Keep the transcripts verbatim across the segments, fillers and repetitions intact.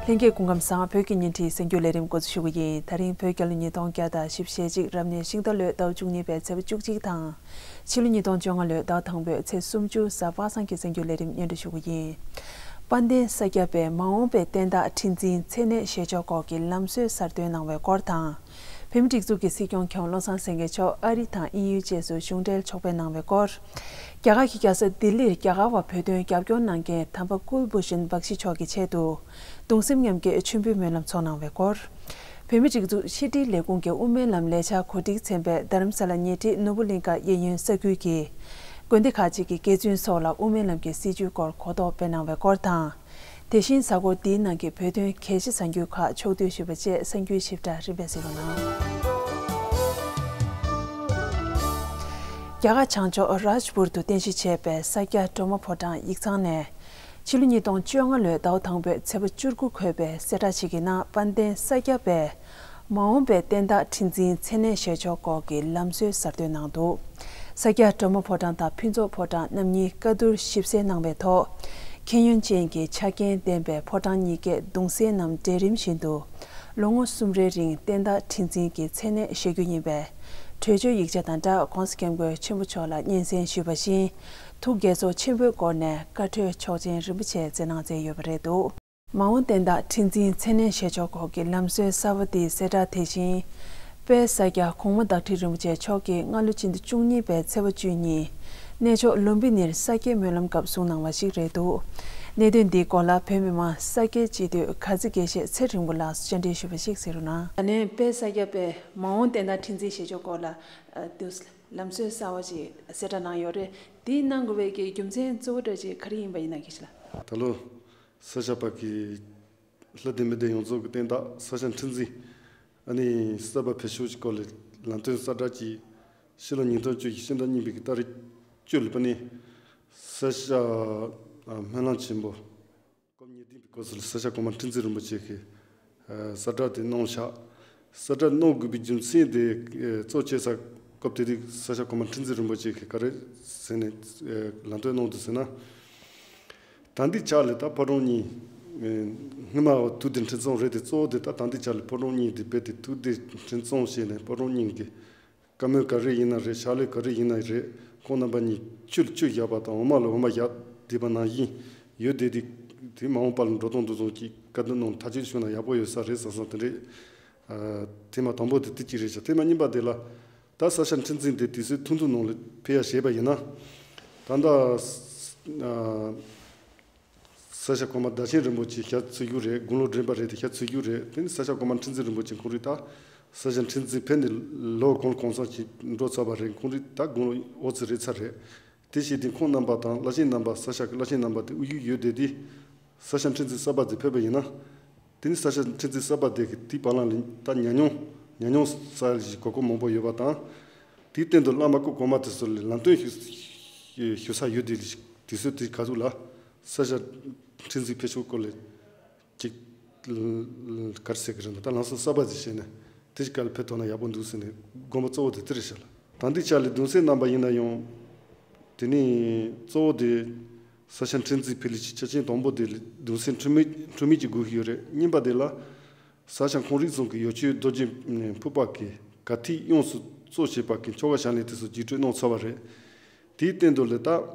ལྷན་རྒྱས་སྐུ་ཁམས་བཟང་། བོད་ཀྱི་ཉིན་བྲིས་གསར་འགྱུར་ལས་རིམ་འགོ་འཛུགས་ཞུ་གི་ཡིན། ད་རིང་བོད་རྒྱལ་ལོ་ཉིས་སྟོང་བརྒྱ་དང་བཞི་བཅུ་ཞེ་གཅིག་རབ་གནས་ཤིང་རྟ་ལོའི་ཟླ་བ་བཅུ་གཉིས་པའི་ཚེས་པ་བཅུ་གཅིག་དང་། ཕྱི་ལོ་ཉིས་སྟོང་བཅོ་ལྔ་ལོའི་ཟླ་བ་དང་པོའི་ཚེས་སུམ་ཅུ་གཟའ་པ་སངས་ཀྱི་གསར་འགྱུར་ལས་རིམ་སྙན་སྒྲོན་ཞུ་གི་ཡིན། དཔལ་ལྡན་ས་སྐྱ་པས་མ་འོངས་པའི་བསྟན་བདག་ཁྲི་འཛིན་མཚན་གནས་བཞེས་ཕྱོགས་སྐོར་གྱི་ལམ་སྲོལ་གསར་གཏོད་གནང་བའི་སྐོར་དང་། བོད་མིའི་སྒྲིག་འཛུགས་ཀྱི་སྲིད་སྐྱོང་མཁན་བློ་བཟང་སེང་གེ་མཆོག་ཨ་རི་དང་དབྱིན་ཡུལ་བཅས་སུ་གཞུང་འབྲེལ་ཕྱོགས་ཕེབས་གནང་བའི་སྐོར། རྒྱ་གར་གྱི་རྒྱལ་ས་ལྡི་ལིར་རྒྱ་གར་བ་བོད་དོན་རྒྱབ་སྐྱོར་གནང་མཁན་དམ་པ་ཀུལ་བྷུ་ཤན་བྷག་ཤི་མཆོག་གི་ཆེད་དུ་གདུང་སེམས་མཉམ་སྐྱེད་མཆོད་འབུལ་སྨོན་ལམ་ཚོགས་གནང་བའི་སྐོར། བོད་མིའི་སྒྲིག་འཛུགས་ཕྱི་དྲིལ་ལས་ཁུངས་ཀྱི་དབུ་མའི་ལམ་ལས་འཆར་གོ་སྒྲིག་ཚན་པས་རྡ་རམ་ས་ལ་ཉེ་འཁྲིས་ནོར་བུ་གླིང་ཁ་གཡས་གཡོན་ས་ཁུལ་གྱི་དགོན་སྡེ་ཁག་ཅིག་གི་དགེ་བཙུན་སོགས་ལ་དབུ་མའི་ལམ་གྱི་སྲིད་བྱུས་སྐོར་གོ་རྟོགས་སྤེལ་གནང་བའི་སྐོར་དང་། དེ་བཞིན་གཟའ་འཁོར་འདིའི་ནང་གི་བོད་དོན་གལ་ཆེ་གསར་འགྱུར་ཁག་ཕྱོགས་བསྡུས་ཞུས་པ་བཅས་གསར་འགྱུར་ཞིབ་ཕྲ་རིམ་པས་གཟིགས་རོགས་གནང་། རྒྱ་གར་བྱང་ཕྱོགས་རཱཇ་པུར་དུ་རྟེན་གཞི་བྱས་པའི་ས་སྐྱ་སྒྲོལ་མ་ཕོ་བྲང་ཡིག་ཚང་ནས། ཕྱི་ལོ་ཉིས་སྟོང་བཅོ་ལྔ་ལོའི་ཟླ་བ་དང་པོའི་ཚེས་པ་བཅུ་དགུ་འཁོད་པའི་གསལ་བསྒྲགས་ཤིག་གི་ནང་དཔལ་ལྡན་ས་སྐྱ་པས། མ་འོངས་པའི་བསྟན་བདག་ཁྲི་འཛིན་མཚན་གནས་བཞེས་ཕྱོགས་སྐོར་གྱི་ལམ་སྲོལ་གསར་གཏོད་གནང་འདུག། ས་སྐྱ་སྒྲོལ་མ་ཕོ་བྲང་དང་ཕུན་ཚོགས་ཕོ་བྲང་རྣམ་གཉིས་བཀའ་བསྡུར་ཞིབ་གསལ་གནང་བའི་ཐོག། ཁྱད་ཡོན་ཅན་གྱི་ཆ་རྐྱེན་ལྡན་པའི་ཕོ་བྲང་གཉིས་ཀས་གདུང་སྲས་རྣམས་གྲལ་རིམ་བཞིན་དུ་ལོ་ངོ་གསུམ་རེའི་རིང་བསྟན་བདག་ཁྲི་འཛིན་གྱི་མཚན་གནས་བཞེས་རྒྱུ་ཡིན་པས། གྲོས་ཆོད་ཡིག་ཆ་དང་སྦྲགས་༧གོང་ས་༧སྐྱབས་མགོན་ཆེན་པོ་མཆོག་ལ་སྙན་སེང་ཞུས་པ་བཞིན། ཐུགས་དགྱེས་ཚོར་ཆེན་པོའི་སྒོ་ནས་བཀའ་འཁྲོལ་ཆོག་མཆན་རིན་པོ་ཆེ་བསྩལ་གནང་མཛད་ཡོད་པ་རེད་འདུག། མ་འོངས་བསྟན་བདག་ཁྲི་འཛིན་མཚན་གནས་བཞེས་ཕྱོགས་སྐོར་གྱི་ལམ་སྲོལ་གསར་པ་དེའི་གསལ་བསྒྲགས་དེ་བཞིན། དཔལ་ས་སྐྱ་གོང་མ་བདག་ཁྲི་རིན་པོ་ཆེ་མཆོག་གིས་སྔ་ལོ་སྤྱི་ཟླ་བཅུ་གཉིས་པའི་ཚེས་པ་བཅུ་གཉིས། གནས་མཆོག་ལུམ་བི་ནིར་ས་སྐྱའི་སྨོན་ལམ་སྐབས་གསུངས་གནང་བ་ཞིག་རེད་འདུག། གནད་དོན་འདིའི་སྐོར་ལ་བོད་མི་མང་ས་སྐྱའི་སྤྱི་འཐུས་ག་ཚེ་དགེ་བཤེས་ཚེ་རིང་པོ་ལགས་སུ་བཅར་འདྲི་ཞུས་པ་ཞིག་གཟིགས་རོགས་གནང་། ད་ནས་དཔལ་ས་སྐྱ་པས་མ་འོངས་བསྟན་བདག་ཁྲི་འཛིན་བཞེས་ཕྱོགས་སྐོར་ལ་ཨ་དུ་ལམ་སྲོལ་གསར་བ་ཞིག་གསལ་བསྒྲགས་གནང་ཡོད་རེད། དེ་གནང་དགོས་པའི་གི་རྒྱུ་མཚན་གཙོ་བོ་འདྲ་ཅིག་ག་རེ་ཡིན་པ་ཡིན་ན་དགེ་བཤེས་ལགས། ད་ལོ། ས་སྐྱ་པ་གི་ལྷ་སྡེ་མི་སྡེ་ཡོངས་རྫོགས་ཀྱི་བསྟན་བདག་ས་སྐྱ་ཁྲི་འཛིན་ཨ་ནི་གསར་པ་ཕེབས་ཕྱོགས་ཀྱི་སྐོར་ལ་ལམ་སྟོན་གསལ་བསྒྲགས་ཀྱིས་ཕྱི་ལོ་ཉིས་སྟོང་བཅུ་བཞི་ཕྱི་ཟླ་གཉིས་པའི་གི་ཏ་རིག་བཅུ་ལ་པ་ནི་ས་སྐྱ་སྨོན་ལམ་ཆེན་པོ་སྐབས་ཉེར་བདུན་པའི་སྐབས་སུ་ས་སྐྱ་གོང་མ་ཁྲི་འཛིན་རིན་པོ་ཆེ་གིས་གསལ་བསྒྲགས་དེ་གནང་བཞག། གསལ་བསྒྲགས་གནང་དགོས་པའི་རྒྱུ་མཚན་དེ་གཙོ་ཆེ་ས་སྐབས་དེ་དུས་ས་སྐྱ་གོང་མ་ཁྲི་འཛིན་རིན་པོ་ཆེ་གིས་ག་རེ་ཟེར་ནས་ལམ་སྟོན་གནང་འདུག་ཟེར་ན། ད་ལྟའི་ཆ་ལ་ད་ཕོ་བྲང་གཉིས། སྔོན་མ་བ་དུས་འདིར་འཕྲིན་ཚོང་རེད་དེ་གཙོ་བོ་དེ་ད་ད་ལྟའི་ཆ་ལ་ཕོ་བྲང་གཉིས་དེ་རྦད་དེ་དུས་འདིར་འཕྲིན་ཚོང་བྱས་ནས་ཕོ་བྲང་གཉིས་ཀྱི་བཀའ་མོལ་ག་རེ་ཡིན་ན་རེད། ཕྱག་ལས་ག་རེ་ཡིན་ན་རེད། ཁོང་རྣམ་པ་གཉིས་ཆུ་ལ་ཆུ་བཞག་པ་དང་འོ་མ་ལ་འོ་མ་བཞག་བསྡད་པ་ནང་བཞིན་ཡོད་བསྡད་དེ། དེ་མ་འོངས་པ་ལ་འགྲོ་སྟངས་འདུ་ཚོགས་ཀྱི་བཀའ་བསྡུར་གནང་ཐག་གཅོད་བྱུང་ན་ཡག་པོ་ཡོད་ས་རེད་བསམ་བསམ་དེ་འདྲས། ཐེངས་མ་དང་པོ་དེ་དེ་གཅིག་རེད་ཤག། ཐེངས་མ་གཉིས་པ་དེ་ལ་ད་ས་སྐྱ་ཁྲི་འཛིན་དེ་དུས་ཚོད་ཐུང་ཐུང་ནང་ལ་ཕེབས་ཡ་བྱས་པ་ཡིན་ན། ད་ལྟ་ས་སྐྱ་གོང་མ་བདག་ཆེན་རིན་པོ་ཆེ་ཞལ་འཚོལ་རྒྱུ་རེད། དགུང་ལོ་དྲན་པ་རེད་དེ་ཞལ་འཚོལ་རྒྱུ་རེད། དེ་ནི་ས་སྐྱ་གོང་མ་ཁྲི་འཛིན་རིན་པོ་ཆེ་ཁོང་རེད། ད་ས་སྐྱ་ཁྲི་འཛིན་ཕེབས་ནས་ལོ་གང་གང་ཙམ་ཞིག་འགྲོ་ཚར་བ་རེད། ཁོང་རེད་ད་དགུང་ལོ་འོ་ཙི་རེད་ཚར་རེད། དེ་བྱས་དུས་ཁོང་རྣམ་པ་དང་བླ་ཆེན་རྣམ་པ་ས་སྐྱ་གི་བླ་ཆེན་རྣམ་པ་དེ་དབུས་ཡུལ་ཡོད་བསྡད་དེ། ས་སྐྱ་ཁྲི་འཛིན་གསར་པ་དེ་ཕེབས་པ་ཡིན་ན། དེ་ནི་ས་སྐྱ་ཁྲི་འཛིན་གསར་པ་དེ་གི་དེའི་བར་ལམ་ལ་ད་ཉམས་མྱོང་ཉམས་མྱོང་གསར་ཞིག་གོ་སྐབས་མང་པོ་ཡོད་པ་དང་། དེའི་སྟེང་དུ་བླ་མ་སྐུ་གོང་མ་དེ་ཚོ་ལ་ལམ་སྟོན་ཞུ་ཞུ་ས་ཡོད་དེ། དུས་ཚོད་དེ་ག་ཚོད་ལ་ས་སྐྱ་ཁྲི་འཛིན་ཕེབས་ཕྱོགས་སྐོར་ལ་ཅིག་ག་རེ་ཟེར་གི་རེད་འདུག། ད་ལམ་སང་གསར་པ་ཞིག་བྱས་ནས་དེ་ཞིག་ག་ལ་ཕེབས་ཐུབ་ན་ཡག་པོ་འདུག་ཟེར་ནས་དགོངས་པ་གཙོ་བོ་དེ་དེ་རེད་ཤག་ལ། ད་ལྟའི་ཆ་ལ་གདུང་སྲས་རྣམ་པ་ཡིན་ན་ཡང་། དེ་ནི་གཙོ་བོ་དེ་ས་སྐྱ་ཁྲི་འཛིན་ཕེབས་ལ་ཆ་རྐྱེན་དང་པོ་དེ་ལ་གདུང་སྲས་འཁྲུངས་མི་འཁྲུངས་མི་གཅིག་དགོས་ཀྱི་ཡོད་རེད། གཉིས་པ་དེ་ལ་ས་སྐྱ་ཁོང་རིག་ཚང་གི་ཡོ་བྱད་རྡོ་རྗེ་ཕུར་པ་གི་གར་ཐིག་དབྱངས་སུ་གཙོ་བྱས་པ་གི་ཆོ་ག་བྱ་ལས་དེ་ཚོ་རྒྱས་སྤྲོས་གནང་ཚར་བ་རེད། དེའི་སྟེང་དུ་ལ་ད་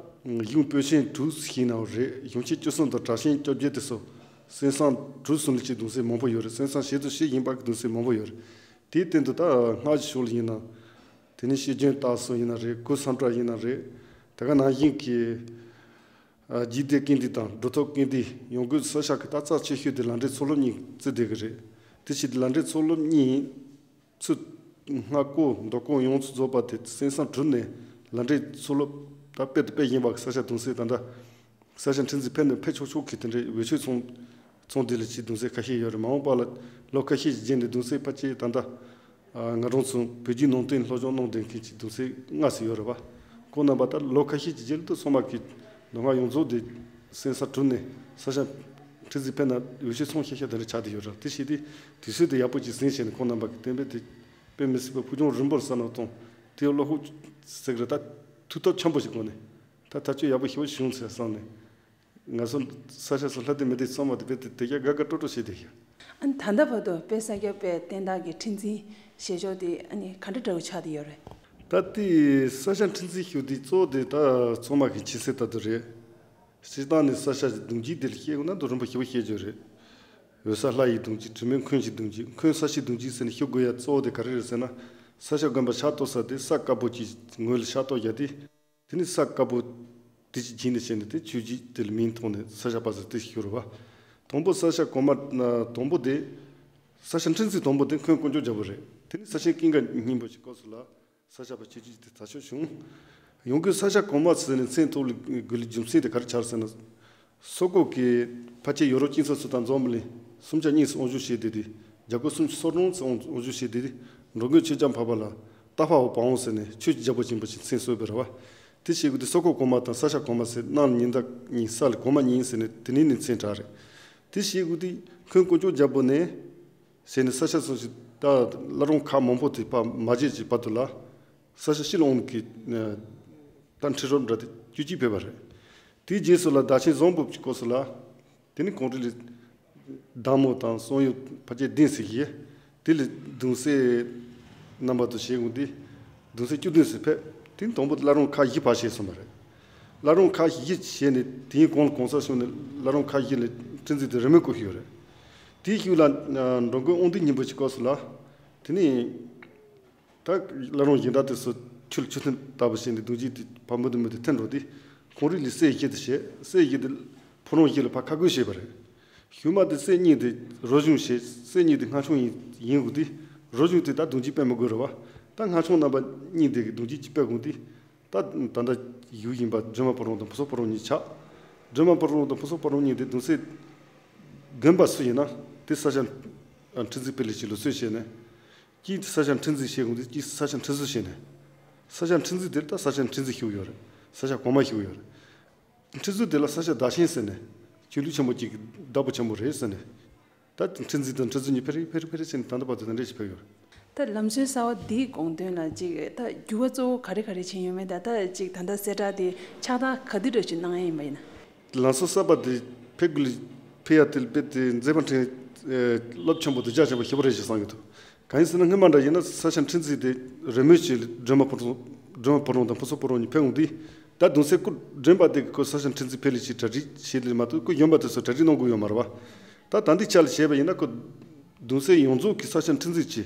གཞུང་པོད་ཆེན་དྲུག་ཞིག་ནང་རེད། གཞུང་ཆེན་བཅུ་གསུམ་དང་དྲག་ཆེན་བཅོ་བརྒྱད་དེ་ཚོ་གསན་བསམ་དྲུག་གསུམ་ལ་ཅིག་གདུང་སྲས་མང་པོ་ཡོད་རེད། གསན་བསམ་བཞི་དང་བཞི་ཡིན་པ་གི་གདུང་སྲས་མང་པོ་ཡོད་རེད། དེའི་སྟེང་དུ་ད་སྔགས་ཀྱི་ཕྱོགས་ལ་ཡིན་ན། དེ་ནས་ཤེས་བྱོན་རྟ་གསུམ་ཡིན་ན་རེད། གུར་སམ་བྲག་ཡིན་ན་རེད། དེ་ག་ནང་བཞིན་གྱི་རྒྱུད་སྡེ་ཀུན་འདུས་དང་སྒྲུབ་ཐབས་ཀུན་འདུས་ཡོངས་སྒོས་སུ་ས་སྐྱ་གི་ད་རྩ་ཆེ་ཤོས་དེ་ལམ་འབྲས་ཚོགས་སློབ་གཉིས་བརྩི་བསྡད་ཀྱི་རེད། དེ་བཞིན་དུ་ལམ་འབྲས་ཚོགས་སློབ་གཉིས་ཚུར་སྔགས་སྐོར་མདོ་སྐོར་ཡོངས་སུ་རྫོགས་པ་དེ་གསན་བསམ་གྲུབ་ནས་ལམ་འབྲས་ཚོགས་སློབ་ད་དཔེ་དང་དཔེ་ཡིན་པ་གི་ས་སྐྱ་གདུང་སྲས་ད་ལྟ། ས་སྐྱ་ཁྲི་འཛིན་ཕེབས་ནས་ཕེབས་ཆོག་ཆོག་གི་དེ་འདྲའི་འོས་ཆོས་ཚོང་ཚོང་འདི་ལ་ཅིག་གདུང་སྲས་ཁ་ཤས་ཡོད་རེད། མ་འོངས་པ་ལ་ལོ་ཁ་ཤས་ཀྱི་རྗེས་ནས་གདུང་སྲས་ཕལ་ཆེར་ད་ལྟ་ང་རང་ཚོ་བོད་བརྒྱུད་ནང་བསྟན་སློབ་སྦྱོང་གནང་བསྡད་མཁན་གྱི་གདུང་སྲས་ལྔ་ཙམ་ཡོད་རེད་བ། ཁོང་རྣམ་པ་ད་ལོ་ཁ་ཤས་ཀྱི་རྗེས་ལ་ད་ཚང་མ་གི་ལོ་ལྔ་ཡོངས་རྫོགས་དེ་གསན་བསམ་གྲུབ་ནས་ས་སྐྱ་ཁྲི་འཛིན་ཕེབས་ན་འོས་ཆོས་ཚོང་ཤ་ཤ་དེ་འདྲ་ཆགས་བསྡད་ཡོད་རེད། དེ་བྱས་ཏེ་དུས་ཚོད་དེ་ཡག་པོ་ཅིག་ཟིན་བྱས་ནས་ཁོང་རྣམ་པ་གི་གཏན་འབེབས་དེ་དཔེ་མི་སྲིད་པ་ཕུགས་རྒྱང་རིང་པོར་བསམ་བློ་བཏང་དེ་བློ་ཁོག་ཟེར་གི་རེད། ད་ཐུགས་སྟོབས་ཆེན་པོ་ཞིག་དགོས་ནས་ད་ཐག་གཅོད་ཡག་པོ་ཞེ་པོ་བྱུང་ཚེ་བསམ་ནས། ང་ཚོ་ས་ཆ་སོགས་ལྷ་སྡེ་མི་སྡེ་ཚང་མ་དེ་དཔེ་དེ་དེ་རྒྱ་དགའ་དགའ་སྤྲོ་སྤྲོ་བྱས་བསྡད་ཤག་ཨ་ནི་ད་ལྟ་བར་དུ་དཔེ་ས་སྐྱ་པའི་བསྟན་བདག་གི་ཁྲི་འཛིན་བྱེད་ཕྱོགས་དེ་ཨ་ནི་ག་འདྲ་འདྲ་བོ་ཆགས་བསྡད་ཡོད་རེད། ད་དེ་ས་ཆ་ཁྲི་འཛིན་ཞུ་དེ་གཙོ་བོ་དེ་ད་ཚང་མ་གི་ཆེ་ཚད་ལྟ་དུ་རེད། སྤྱིར་བཏང་ནས་ས་ཆ་གི་གདུང་རྒྱུད་དེ་ལ་བཤད་དགོས་ན་དུ་རིམ་པ་ཞིབ་པོ་བཤད་རྒྱུ་རེད། འོད་གསལ་ལྷ་ཡི་གདུང་རྒྱུད། དྲི་མེད་འཁོན་གྱི་གདུང་རྒྱུད། འཁོན་ས་གཞིའི་གདུང་རྒྱུད་ཟེར་ནས་ཞུ་དགོས་ཡ་གཙོ་བོ་དེ་ག་རེ་རེད་ཟེར་ན། ས་ཆ་དགོན་པ་ཕྱག་གཏོགས་ས་དེ་ས་དཀར་པོ་གྱི་ངོས་ལ་ཕྱག་གཏོགས་རྒྱག་དེ། དེ་ནི་ས་དཀར་པོ་དེ་གཅིག་བྱིན་ནས་བྱས་ནས་དེ་ཆོས་རྒྱུད་དེ་ལ་མིང་ཐོགས་ནས་ས་ཆ་པ་ཟེར་དེ་ཞུ་རུ་བ། དང་པོ་ས་ཆ་གོང་མ་དང་པོ་དེ། ས་ཆ་ཁྲི་འཛིན་དང་པོ་དེ་འཁོན་དཀོན་མཆོག་རྒྱལ་པོ་རེད། དེ་ནི་ས་ཆེན་ཀུན་དགའ་སྙིང་པོ་ཞིག་སྐབས་སུ་ལ། ས་ཆ་པ་ཆོས་རྒྱུད་དེ་དར་ཤོས་བྱུང་། ཡང་སྒོས་ས་ཆ་གོང་མ་ཟེར་ནས་མཚན་ཐོགས་ལ་དགོས་ལ་རྒྱུ་མཚན་དེ་ག་རེ་ཆགས་ཟེར་ན། སོག་པོ་གིས་ཕལ་ཆེར་ཡོ་རོབ་སྤྱི་ཚོགས་སུ་དང་འཛོམས་ལས་སུམ་ཆ་གཉིས་སུ་དབང་བསྒྱུར་བྱས་ཏེ་དེ། རྒྱ་སྐོར་སུམ་ཅུ་སོ་གྲངས་སུ་དབང་བསྒྱུར་བྱས་ཏེ་དེ། འགྲོ་མགོན་ཆོས་རྒྱལ་འཕགས་པ་ལ་རྟ་ཕག་པོ་བ་འོང་ཟེར་ནས་ཆོས་ཀྱི་རྒྱལ་པོ་ཆེན་པོ་ཞིག་མཚན་གསོལ་བའི་རེད་བ། དེ་བྱེད་དགོས་དེ་སོག་པོ་གོང་མ་དང་ས་ཆ་གོང་མ་ཟེར་གནམ་ཉི་ཟླ་གཉིས་ས་ལ་གོང་མ་གཉིས་ཟེར་ནས་དེ་ནས་ནས་མཚན་གྲགས་རེད། དེ་བྱེད་དགོས་དེ་འཁོན་དཀོན་མཆོག་རྒྱལ་པོ་ནས། ཟེར་ནས་ས་ཆ་སོ་སོ་ད་བླ་རུང་ཁག་མང་པོ་དེ་ཕར་མ་བརྗེད་ཀྱི་བར་དུ་ལ། ས་ཆ་ཕྱིར་ལོག་གི་ད་ཁྲི་རབས་འདྲ་དེ་བཅུ་གཅིག་ཕེབས་པ་རེད། དེའི་རྗེས་སུ་ལ་བདག་ཆེན་བཟང་པོ་གི་སྐབས་སུ་ལ། དེ་ནི་གངས་རི་ལ་བདག་མོ་དང་བསམ་ཡས་ཕལ་ཆེར་ལྡན་ཟེར་གྱི། དེ་ལ་གདུང་སྲས་རྣམ་པ་དུ་བྱེད་དགོས་དེ། གདུང་སྲས་བཅུ་བདུན་ཟེར་ཕེབས། དེ་ནི་དང་པོ་བླ་རུང་ཁག་བཞི་ཕར་བྱས་སོང་བ་རེད། བླ་རུང་ཁག་བཞི་བྱས་ནས་དེའི་གོང་ལ་གོང་ས་ཞུགས་ནས་བླ་རུང་ཁག་བཞི་ལ་ཁྲི་འཛིན་དེ་རེས་མོས་བསྐོས་ཡོད་རེད། དེའི་ཤུལ་ལ་འགྲོ་མགོན་དབང་འདུས་སྙིང་པོ་གི་སྐབས་སུ་ལ། དེ་ནས་ད་བླ་རུང་གཞན་དག་དེ་ཚོ་ཆུ་ལ་ཆུ་ཐོན་ལྟ་བུ་བྱས་ནས་གདུང་རྒྱུད་དེ་ཕར་མུ་མཐུད་མུ་མཐུད་འཐེན་འགྲོ་དུས། གངས་རི་ལ་སྲས་བཞི་དེ་བྱས། སྲས་བཞི་དེ་ཕོ་བྲང་བཞི་ལ་ཕར་ཁ་བསྒྱུར་བྱས་པ་རེད། གཞུག་མ་དེ་སྲས་གཉིས་དེ་རོ་གཞུང་བྱས། སྲས་གཉིས་དེ་སྔགས་འཆང་ཡིན་དགོས་དུས། རོ་གཞུང་དེ་ད་གདུང་རྒྱུད་སྤེལ་མི་དགོས་རེད་བ། ད་སྔགས་འཆང་རྣམ་པ་གཉིས་དེ་གི་གདུང་རྒྱུད་ཅིག་སྤེལ་དགོས་དུས། ད་ད་ལྟ་ཡུལ་ཡིན་པ་སྒྲོལ་མ་ཕོ་བྲང་དང་ཕུན་ཚོགས་ཕོ་བྲང་གཉིས་ཆགས། སྒྲོལ་མ་ཕོ་བྲང་དང་ཕུན་ཚོགས་ཕོ་བྲང་གཉིས་དེ་གདུང་སྲས་དགོན་པ་སུ་ཡིན་ན་དེ་ས་ཆ་ཁྲི་འཛིན་སྤེལ་ལས་ཀྱི་ལུགས་སྲོལ་བྱས་ནས། གཅིག་ས་ཆ་ཁྲི་འཛིན་བྱེད་དགོས་དུས་གཅིག་ས་ཆ་ཁྲི་ཟུར་བྱས་ནས། ས་ཆ་ཁྲི་འཛིན་དེར་ད་ས་ཆ་ཁྲི་འཛིན་ཞུགས་ཡོད་རེད། ས་ཆ་གོང་མ་ཞུགས་ཡོད་རེད། ཁྲི་ཟུར་དེ་ལ་ས་ཆ་བདག་ཆེན་ཟེར་ནས། ཆོས་ལུགས་ཆེན་པོ་གཅིག་གི་བདག་པོ་ཆེན་པོ་རེད་ཟེར་ནས། ད་ཁྲི་འཛིན་དང་ཁྲི་ཟུར་གཉིས་ཕེ་རེ་ཕེ་རེ་ཕེ་རེ་ཟེར་ནས་ད་ལྟ་བར་དུ་དེ་འདྲས་ཞིག་ཕེབས་ཡོད་རེད། ད་ལམ་སྲོལ་གསར་བ་འདིའི་དགོངས་དོན་ལ་ཅིག་ད་འགྱུར་བ་གཙོ་བོ་ག་རེ་ག་རེ་ཕྱིན་ཡོད་མེད། ད་ད་ཅིག་ད་ལྟ་གསལ་བསྒྲགས་དེ་ཕྱག་ཐག་ག་དུས་འདྲ་ཞིག་གནང་ཡ་ཡིན་པ་ཡིན་ན། ལམ་སྲོལ་གསར་པ་དེ་ཕེབས་དགོས་ལ་ཕེབས་ཡ་དེ་ལ་དཔེ་དེ་མཛད་པ་འཕྲིན་རླབས་ཆེན་པོ་དང་རྒྱ་ཆེན་པོ་ཞེ་པོ་རེད་ཅེས་བསམ་གྱི་འདུག་གང་ཡིན་ཟེར་ན་སྔོན་མ་འདྲ་ཡིན་ན་ས་ཆ་ཁྲི་འཛིན་དེ་རེས་མོས་ཀྱིས་སྒྲོལ་མ་ཕོ་བྲང་སྒྲོལ་མ་ཕོ་བྲང་དང་ཕུན་ཚོགས་ཕོ་བྲང་གཉིས་ཕེབས་འོང་དུས། ད་གདུང་སྲས་སྐུ་འདྲེན་པ་དེ་གིས་ཁོ་ས་ཆ་ཁྲི་འཛིན་ཕེབས་ལས་ཀྱི་གྲ་སྒྲིག་བྱེད་ལས་མ་གཏོགས་སྐུ་གཞོན་པ་དེ་ཚོ་གྲ་སྒྲིག་གནང་དགོས་ཡོད་མ་རེད་བ། ད་ད་འདི་ཆ་ལ་བྱས་པ་ཡིན་ན་ཁོ་གདུང་སྲས་ཡོངས་རྫོགས་ཀྱིས་ས་ཆ་ཁྲི་འཛིན་གྱི་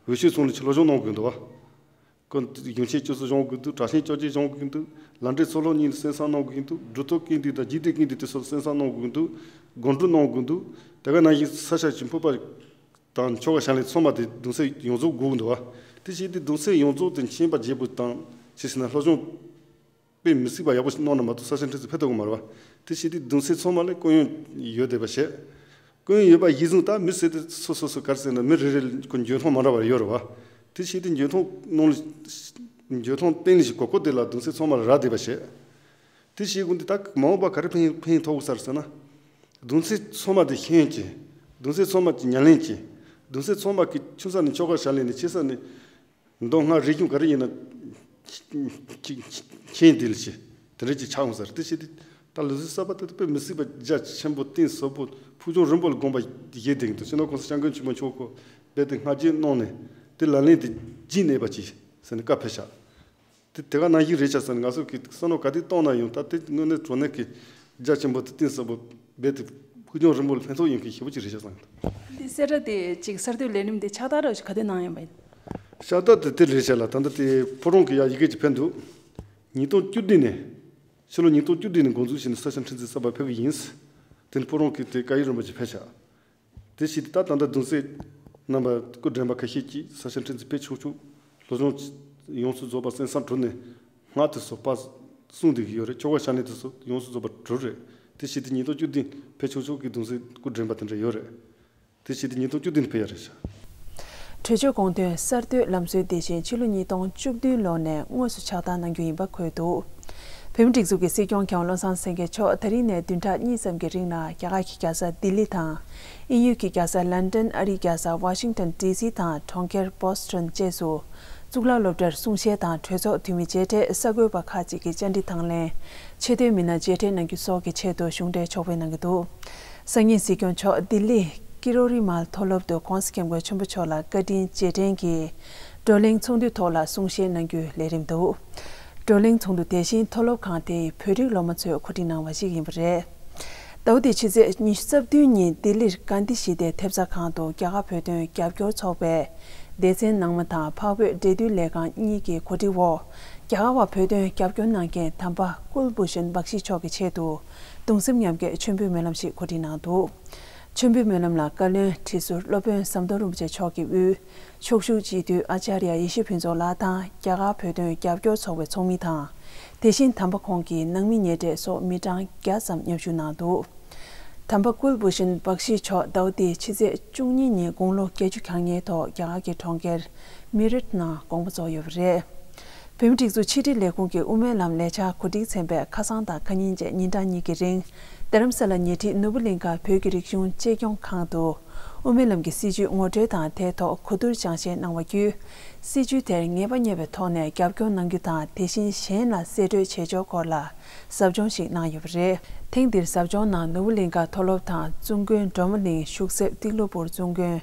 འོས་ཤོག་ཚང་ལ་ཆ་སློབ་སྦྱོང་གནང་དགོས་འདུག་བ། ཀུན་གཞུང་ཆེན་བཅུ་གསུམ་སྦྱོང་དགོས་འདུག་གྲྭ་ཆེན་བཅོ་བརྒྱད་སྦྱོང་དགོས་འདུག་ལམ་འབྲས་ཚོགས་ལམ་གཉིས་ལ་གསན་བསམ་གནང་དགོས་ཀྱི་འདུག་གྲུབ་ཐོབ་ཀུན་འདུས་དང་རྗེས་དྲན་ཀུན་འདུས་དེ་ཚོ་ལ་གསན་བསམ་གནང་དགོས་ཀྱི་འདུག་སྒོམ་སྒྲུབ་གནང་དགོས་འདུག་དེ་ག་ནང་བཞིན་ས་ཆ་གི་ཕུག་པ་དང་ཆོ་ག་བྱ་ལས་ཚང་མ་དེ་གདུང་སྲས་ཡོངས་རྫོགས་དགོས་ཀྱི་འདུག་བ། དེ་བྱས་ཏེ་གདུང་སྲས་ཡོངས་རྫོགས་དེ་མཁྱེན་པ་རྒྱལ་པོ་དང་ཅི་ཟེར་ན་སློབ་སྦྱོང་དཔེ་མི་སྲིད་པ་ཡག་པོ་ཞིག་གནང་ན་མ་གཏོགས་ས་ཆ་ཁྲི་འཛིན་ཕེབས་ཐུབ་ཀྱི་མ་རེད་བ། དེ་བྱས་ཏེ་གདུང་སྲས་ཚང་མ་ལ་སྐུ་ཡོན་ཡོད་བསྡད་པ་བྱས། སྐུ་ཡོན་ཡོད་པ་ཡིན་ཙང་ད་མི་སེར་དེ་སོ་སོ་སོ་ག་རེ་ཟེར་ན་མི་རེ་རེ་ལ་ཁོ་འཇོན་ཐང་མ་འདྲ་བ་ཡོད་རེད་བ། དེ་བྱས་ཏེ་འཇོན་ཐང་གནང་ལ་འཇོན་ཐང་བསྟན་ལས་ཀྱི་གོ་སྐབས་དེ་ལ་གདུང་སྲས་ཚང་མ་ལ་རག་བསྡད་པ་བྱས། དེ་བྱས་དགོས་འདི་ད་མ་འོངས་པ་ག་རེ་ཕན་ཕན་ཐོགས་ས་རེད་ཟེར་ན། གདུང་སྲས་ཚང་མ་དེ་ཤེས་ཡོན་ཅན། གདུང་སྲས་ཚང་མ་གྱི་ཉམས་ལེན་ཅན། གདུང་སྲས་ཚང་མ་གི་ཆུང་ས་ནས་ཆོ་ག་བྱ་ལས་ནས་ཆེ་ས་ནས། མདོ་སྔགས་རིག་གཞུང་ག་རེ་ཡིན་ན་མཁྱེན་བསྡད་ལ་ཆེ། དེ་འདྲ་ཅིག་ཆགས་འོང་ས་རེད། དེ་བྱས་ཏེ་ད་ལུགས་སྲོལ་གསར་པ་དེ་དཔེ་མི་སྲིད་པ་རྒྱ་ཆེན་པོ་གཏིང་ཟབ་པོ་ཕུགས་རྒྱང་རིང་པོ་ལ་དགོངས་པ་བཞེས་བསྡད་ཀྱི་འདུག་སྤྱི་ནོར་༸གོང་ས་༸སྐྱབས་མགོན་ཆེན་པོ་མཆོག་གིས་རྦད་དེ་བསྔགས་བརྗོད་གནང་ནས་དེ་ལག་ལེན་དུ་བགྱིས་གནས་པ་ཅིག་ཟེར་ནས་བཀའ་ཕེབས་ཤག་དེ་དེ་ག་ནང་བཞིན་རེད་ཤག་ཟེར་ནས་ང་ཚོ་གི་བསམ་བློ་ག་དུས་བཏང་ན་ཡང་ད་དེ་དངོས་གནས་དྲང་གནས་ཀྱི་རྒྱ་ཆེན་པོ་དེ་གཏིང་ཟབ་པོ་རྦད་དེ་ཕུགས་རྒྱང་རིང་པོ་ལ་ཕན་ཐོགས་ཡོང་མཁན་ཞེ་པོ་ཅིག་རེད་ཤག་བསམ་གྱི་འདུག་འདི་གསལ་བསྒྲགས་དེ་ཅིག་གསར་གཏོད་ལས་རིམ་དེ་ཕྱག་རྟགས་ར་ཅིག་ག་དུས་གནང་ཡིན་པ་ཡིན། ཕྱག་རྟགས་དེ་དེ་རེད་ཤག་ལ། ད་ལྟ་དེ་ཕོ་བྲང་གི་ཡ་ཡི་གེ་ཅིག་ཕེབས་འདུག་ཉིས་སྟོང་བཅུ་བདུན་ནས་ཕྱི་ལོ་ཉིས་སྟོང་བཅུ་བདུན་ནས་འགོ་འཛུགས་བྱས་ནས་ས་ཆ་ཁྲི་འཛིན་གསར་པ་ཕེབས་ཀྱི་ཡིན། དེ་ནི་ཕོ་བྲང་གི་དེ་བཀའ་ཡིག་རིམ་པ་ཅིག་ཕེབས་ཤག་དེ་བྱས་ཏེ་ད་ད་ལྟ་གདུང་སྲས་རྣམ་པ་སྐུ་འདྲེན་པ་ཁ་ཤས་ཀྱིས་ས་ཆ་ཁྲི་འཛིན་ཕེབས་ཆོག་ཆོག་སློབ་སྦྱོང་ཡོངས་སུ་རྫོགས་པ་གསན་བསམ་གྲུབ་ནས་སྔགས་དེ་ཚོ་ཕར་གསུངས་བསྡད་ཀྱི་ཡོད་རེད། ཆོ་ག་བྱ་ལས་དེ་ཚོ་ཡོངས་སུ་རྫོགས་པ་གྲུབ་རེད། དེ་བྱས་ཏེ་ཉིས་སྟོང་བཅུ་བདུན་ཕེབས་ཆོག་ཆོག་གི་གདུང་སྲས་སྐུ་འདྲེན་པ་དེ་འདྲ་ཡོད་རེད། དེ་བྱས་ཏེ་ཉིས་སྟོང་བཅུ་བདུན་ཕེབས་ཡ་རེད་ཤག་གྲོས་ཆོད་དགོངས་དོན་གསར་གཏོད་ལམ་སྲོལ་དེ་བཞིན་ཕྱི་ལོ་ཉིས་སྟོང་བཅུ་བདུན་ལོ་ནས་དངོས་སུ་ཕྱག་བསྟར་གནང་རྒྱུ་ཡིན་པ་འཁོད་འདུག་བོད་མིའི་སྒྲིག་འཛུགས་ཀྱི་སྲིད་སྐྱོང་མཁས་དབང་བློ་བཟང་སེང་གེ་མཆོག་ད་རིང་ནས་བདུན་ཕྲག་གཉིས་ཙམ་གྱི་རིང་ལ་རྒྱ་གར་གྱི་རྒྱལ་ས་ལྡི་ལི་དང་། དབྱིན་ཡུལ་གྱི་རྒྱལ་ས་ལན་ཀྲན། ཨ་རིའི་རྒྱལ་ས་ཝ་ཤིང་ཏོན་ཌི་སི་དང་གྲོང་ཁྱེར་བྷོ་སི་ཊོན་བཅས་སུ་ གཙུག་ལག་སློབ་གྲྭར་གསུང་བཤད་དང་གྲོས་ཚོགས་འཐུས་མི་མཇལ་འཕྲད། གསར་འགོད་པ་ཁག་ཅིག་གིས་བཅར་འདྲི་དང་ལེན། ཆེད་དོན་མི་སྣ་མཇལ་འཕྲད་གནང་རྒྱུ་སོགས་ཀྱི་ཆེད་དུ་གཞུང་འབྲེལ་ཕྱོགས་ཕེབས་གནང་གི་འདུག་སང་ཉིན་སྲིད་སྐྱོང་མཆོག་ལྡི་ལི་ཀི་རོ་རི་མལ་མཐོ་སློབ་ཏུ་༸གོང་ས་༸སྐྱབས་མགོན་ཆེན་པོ་མཆོག་ལ་བཀའ་དྲིན་རྗེས་དྲན་གྱིས་བགྲོ་གླེང་ཚོགས་འདུའི་ཐོག་ལ་གསུང་བཤད་གནང་རྒྱུའི་ལས་རིམ་འདུག་བགྲོ་གླེང་ཚོགས་འདུ་དེ་བཞིན་མཐོ་སློབ་ཁང་དེའི་བོད་རིགས་སློབ་མ་ཚོས་གོ་སྒྲིག་གནང་བ་ཞིག་ཡིན་པ་རེད། ཟླ་བ་འདིའི་ཕྱི་ཚེས་ཉི་ཤུ་རྩ་བདུན་ཉིན་ལྡི་ལིར་གྷན་དྷི་ཞི་བདེའི་ཐེབས་རྩ་ཁང་དུ་རྒྱ་གར་བོད་དོན་རྒྱབ་སྐྱོར་ཚོགས་པའི་སྡེ་ཚན་ནང་མི་དང་འཕགས་བོད་འབྲེལ་མཐུད་ལས་ཁང་གཉིས་ཀྱི་གོ་སྒྲིག་འོག་རྒྱ་གར་བ་བོད་དོན་རྒྱབ་སྐྱོར་གནང་མཁན་དམ་པ་ཀུལ་བྷུ་ཤན་བྷག་ཤི་མཆོག་གི་ཆེད་དུ་གདུང་སེམས་མཉམ་སྐྱེད་མཆོད་འབུལ་སྨོན་ལམ་ཞིག་གོ་སྒྲིག་གནང་འདུག་མཆོད་འབུལ་སྨོན་ལམ་ལ་བཀའ་བློན་ཁྲི་ཟུར་སློབ་དཔོན་ཟམ་གདོང་རིན་པོ་ཆེ་མཆོག་གིས་དབུས། ཕྱོགས་བཞུགས་སྤྱི་འཐུས་ཨ་ཙརྱ་ཡེ་ཤེས་ཕུན་ཚོགས་ལགས་དང་རྒྱ་གར་བོད་དོན་རྒྱབ་སྐྱོར་ཚོགས་པའི་ཚོགས་མི་དང་། དེ་བཞིན་དམ་པ་ཁོང་གི་ནང་མི་ཉེ་གྲས་སོགས་མི་གྲངས་བརྒྱ་ཙམ་མཉམ་ཞུགས་གནང་འདུག་དམ་པ་ཀུལ་བྷུ་ཤན་བྷག་ཤི་མཆོག་ཟླ་བ་འདིའི་ཕྱི་ཚེས་བཅུ་གཉིས་ཉིན་དགུང་ལོ་བརྒྱད་ཅུ་གྱ་ལྔའི་ཐོག་རྒྱ་གར་གྱི་གྲོང་ཁྱེར་མི་རཊ་ནང་དགོངས་པ་རྫོགས་ཡོད་པ་རེད། བོད་མིའི་སྒྲིག་འཛུགས་ཕྱི་དྲིལ་ལས་ཁུངས་ཀྱི་དབུ་མའི་ལམ་ལས་འཆར་གོ་སྒྲིག་ཚན་པས་ཁ་སང་དང་ཁ་ཉིན་བཅས་ཉིན་གྲངས་གཉིས་ཀྱི་རིང་རྡ་རམ་ས་ལ་ཉེ་འཁྲིས་ནོར་བུ་གླིང་ཁ་བོད་ཀྱི་རིག་གཞུང་གཅེས་སྐྱོང་ཁང་དུ་དབུ་མའི་ལམ་གྱི་སྲིད་བྱུས་ངོ་སྤྲོད་དང་དེའི་ཐོག་གོ་བསྡུར་སྦྱང་བཤད་གནང་བ་བརྒྱུད། སྲིད་བྱུས་དེར་ངེས་པ་རྙེད་པའི་ཐོག་ནས་རྒྱབ་སྐྱོར་གནང་རྒྱུ་དང་དེ་བཞིན་གཞན་ལ་གསལ་སྤྲོད་བྱེད་ཕྱོགས་སྐོར་ལ་ཟབ་སྦྱོང་ཞིག་གནང་ཡོད་པ་རེད། ཐེངས་འདིར་ཟབ་སྦྱོང་ནང་ནོར་བུ་གླིང་ཁ་མཐོ་སློབ་དང་བཙུན་དགོན་སྒྲོལ་མ་གླིང་བཞུགས་གསེབ་ཏིག་ལོ་པུར་བཙུན་དགོན།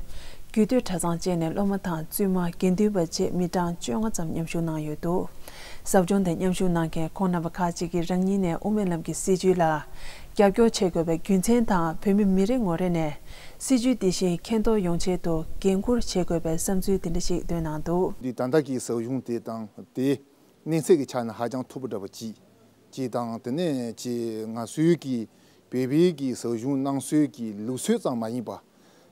རྒྱུད་སྟོད་གྲྭ་ཚང་བཅས་ནས་སློབ་མ་དང་བཙུན་མ་དགེ་འདུན་པ་བཅས་མི་གྲངས་བཅོ་ལྔ་ཙམ་མཉམ་ཞུགས་གནང་ཡོད་འདུག་ཟབ་སྦྱོང་དེ་མཉམ་ཞུགས་གནང་མཁན་ཁོང་རྣམ་པ་ཁག་ཅིག་གིས་རང་ཉིད་ནས་དབུ་མའི་ལམ་གྱི་སྲིད་བྱུས་ལ་རྒྱབ་སྐྱོར་བྱེད་དགོས་པའི་རྒྱུ་མཚན་དང་བོད་མི་མི་རེ་ངོ་རེ་ནས་སྲིད་བྱུས་འདི་བཞིན་མཁྱེན་རྟོགས་ཡོང་ཆེད་དུ་འགན་འཁུར་བྱེད་དགོས་པའི་བསམ་ཚུལ་དེ་འདྲ་ཞིག་བཏོན་གནང་འདུག་འདི་ད་ལྟ་གི་ཟབ་སྦྱོང་དེ་དང་དེ་གནས་ཚད་ཀྱི་ཆ་ནས་ཧ་ཅང་མཐོ་པོ་འདྲ་པོ་ཅིག་ཅིག་དང་དེ་ནས་ཅིག་ང་ཚོའི་གི་བོད་པའི་གི་ཟབ་སྦྱོང་གནང་སྲོལ་གྱི་ལུགས་སྲོལ་ཙམ་མ་ཡིན་པ།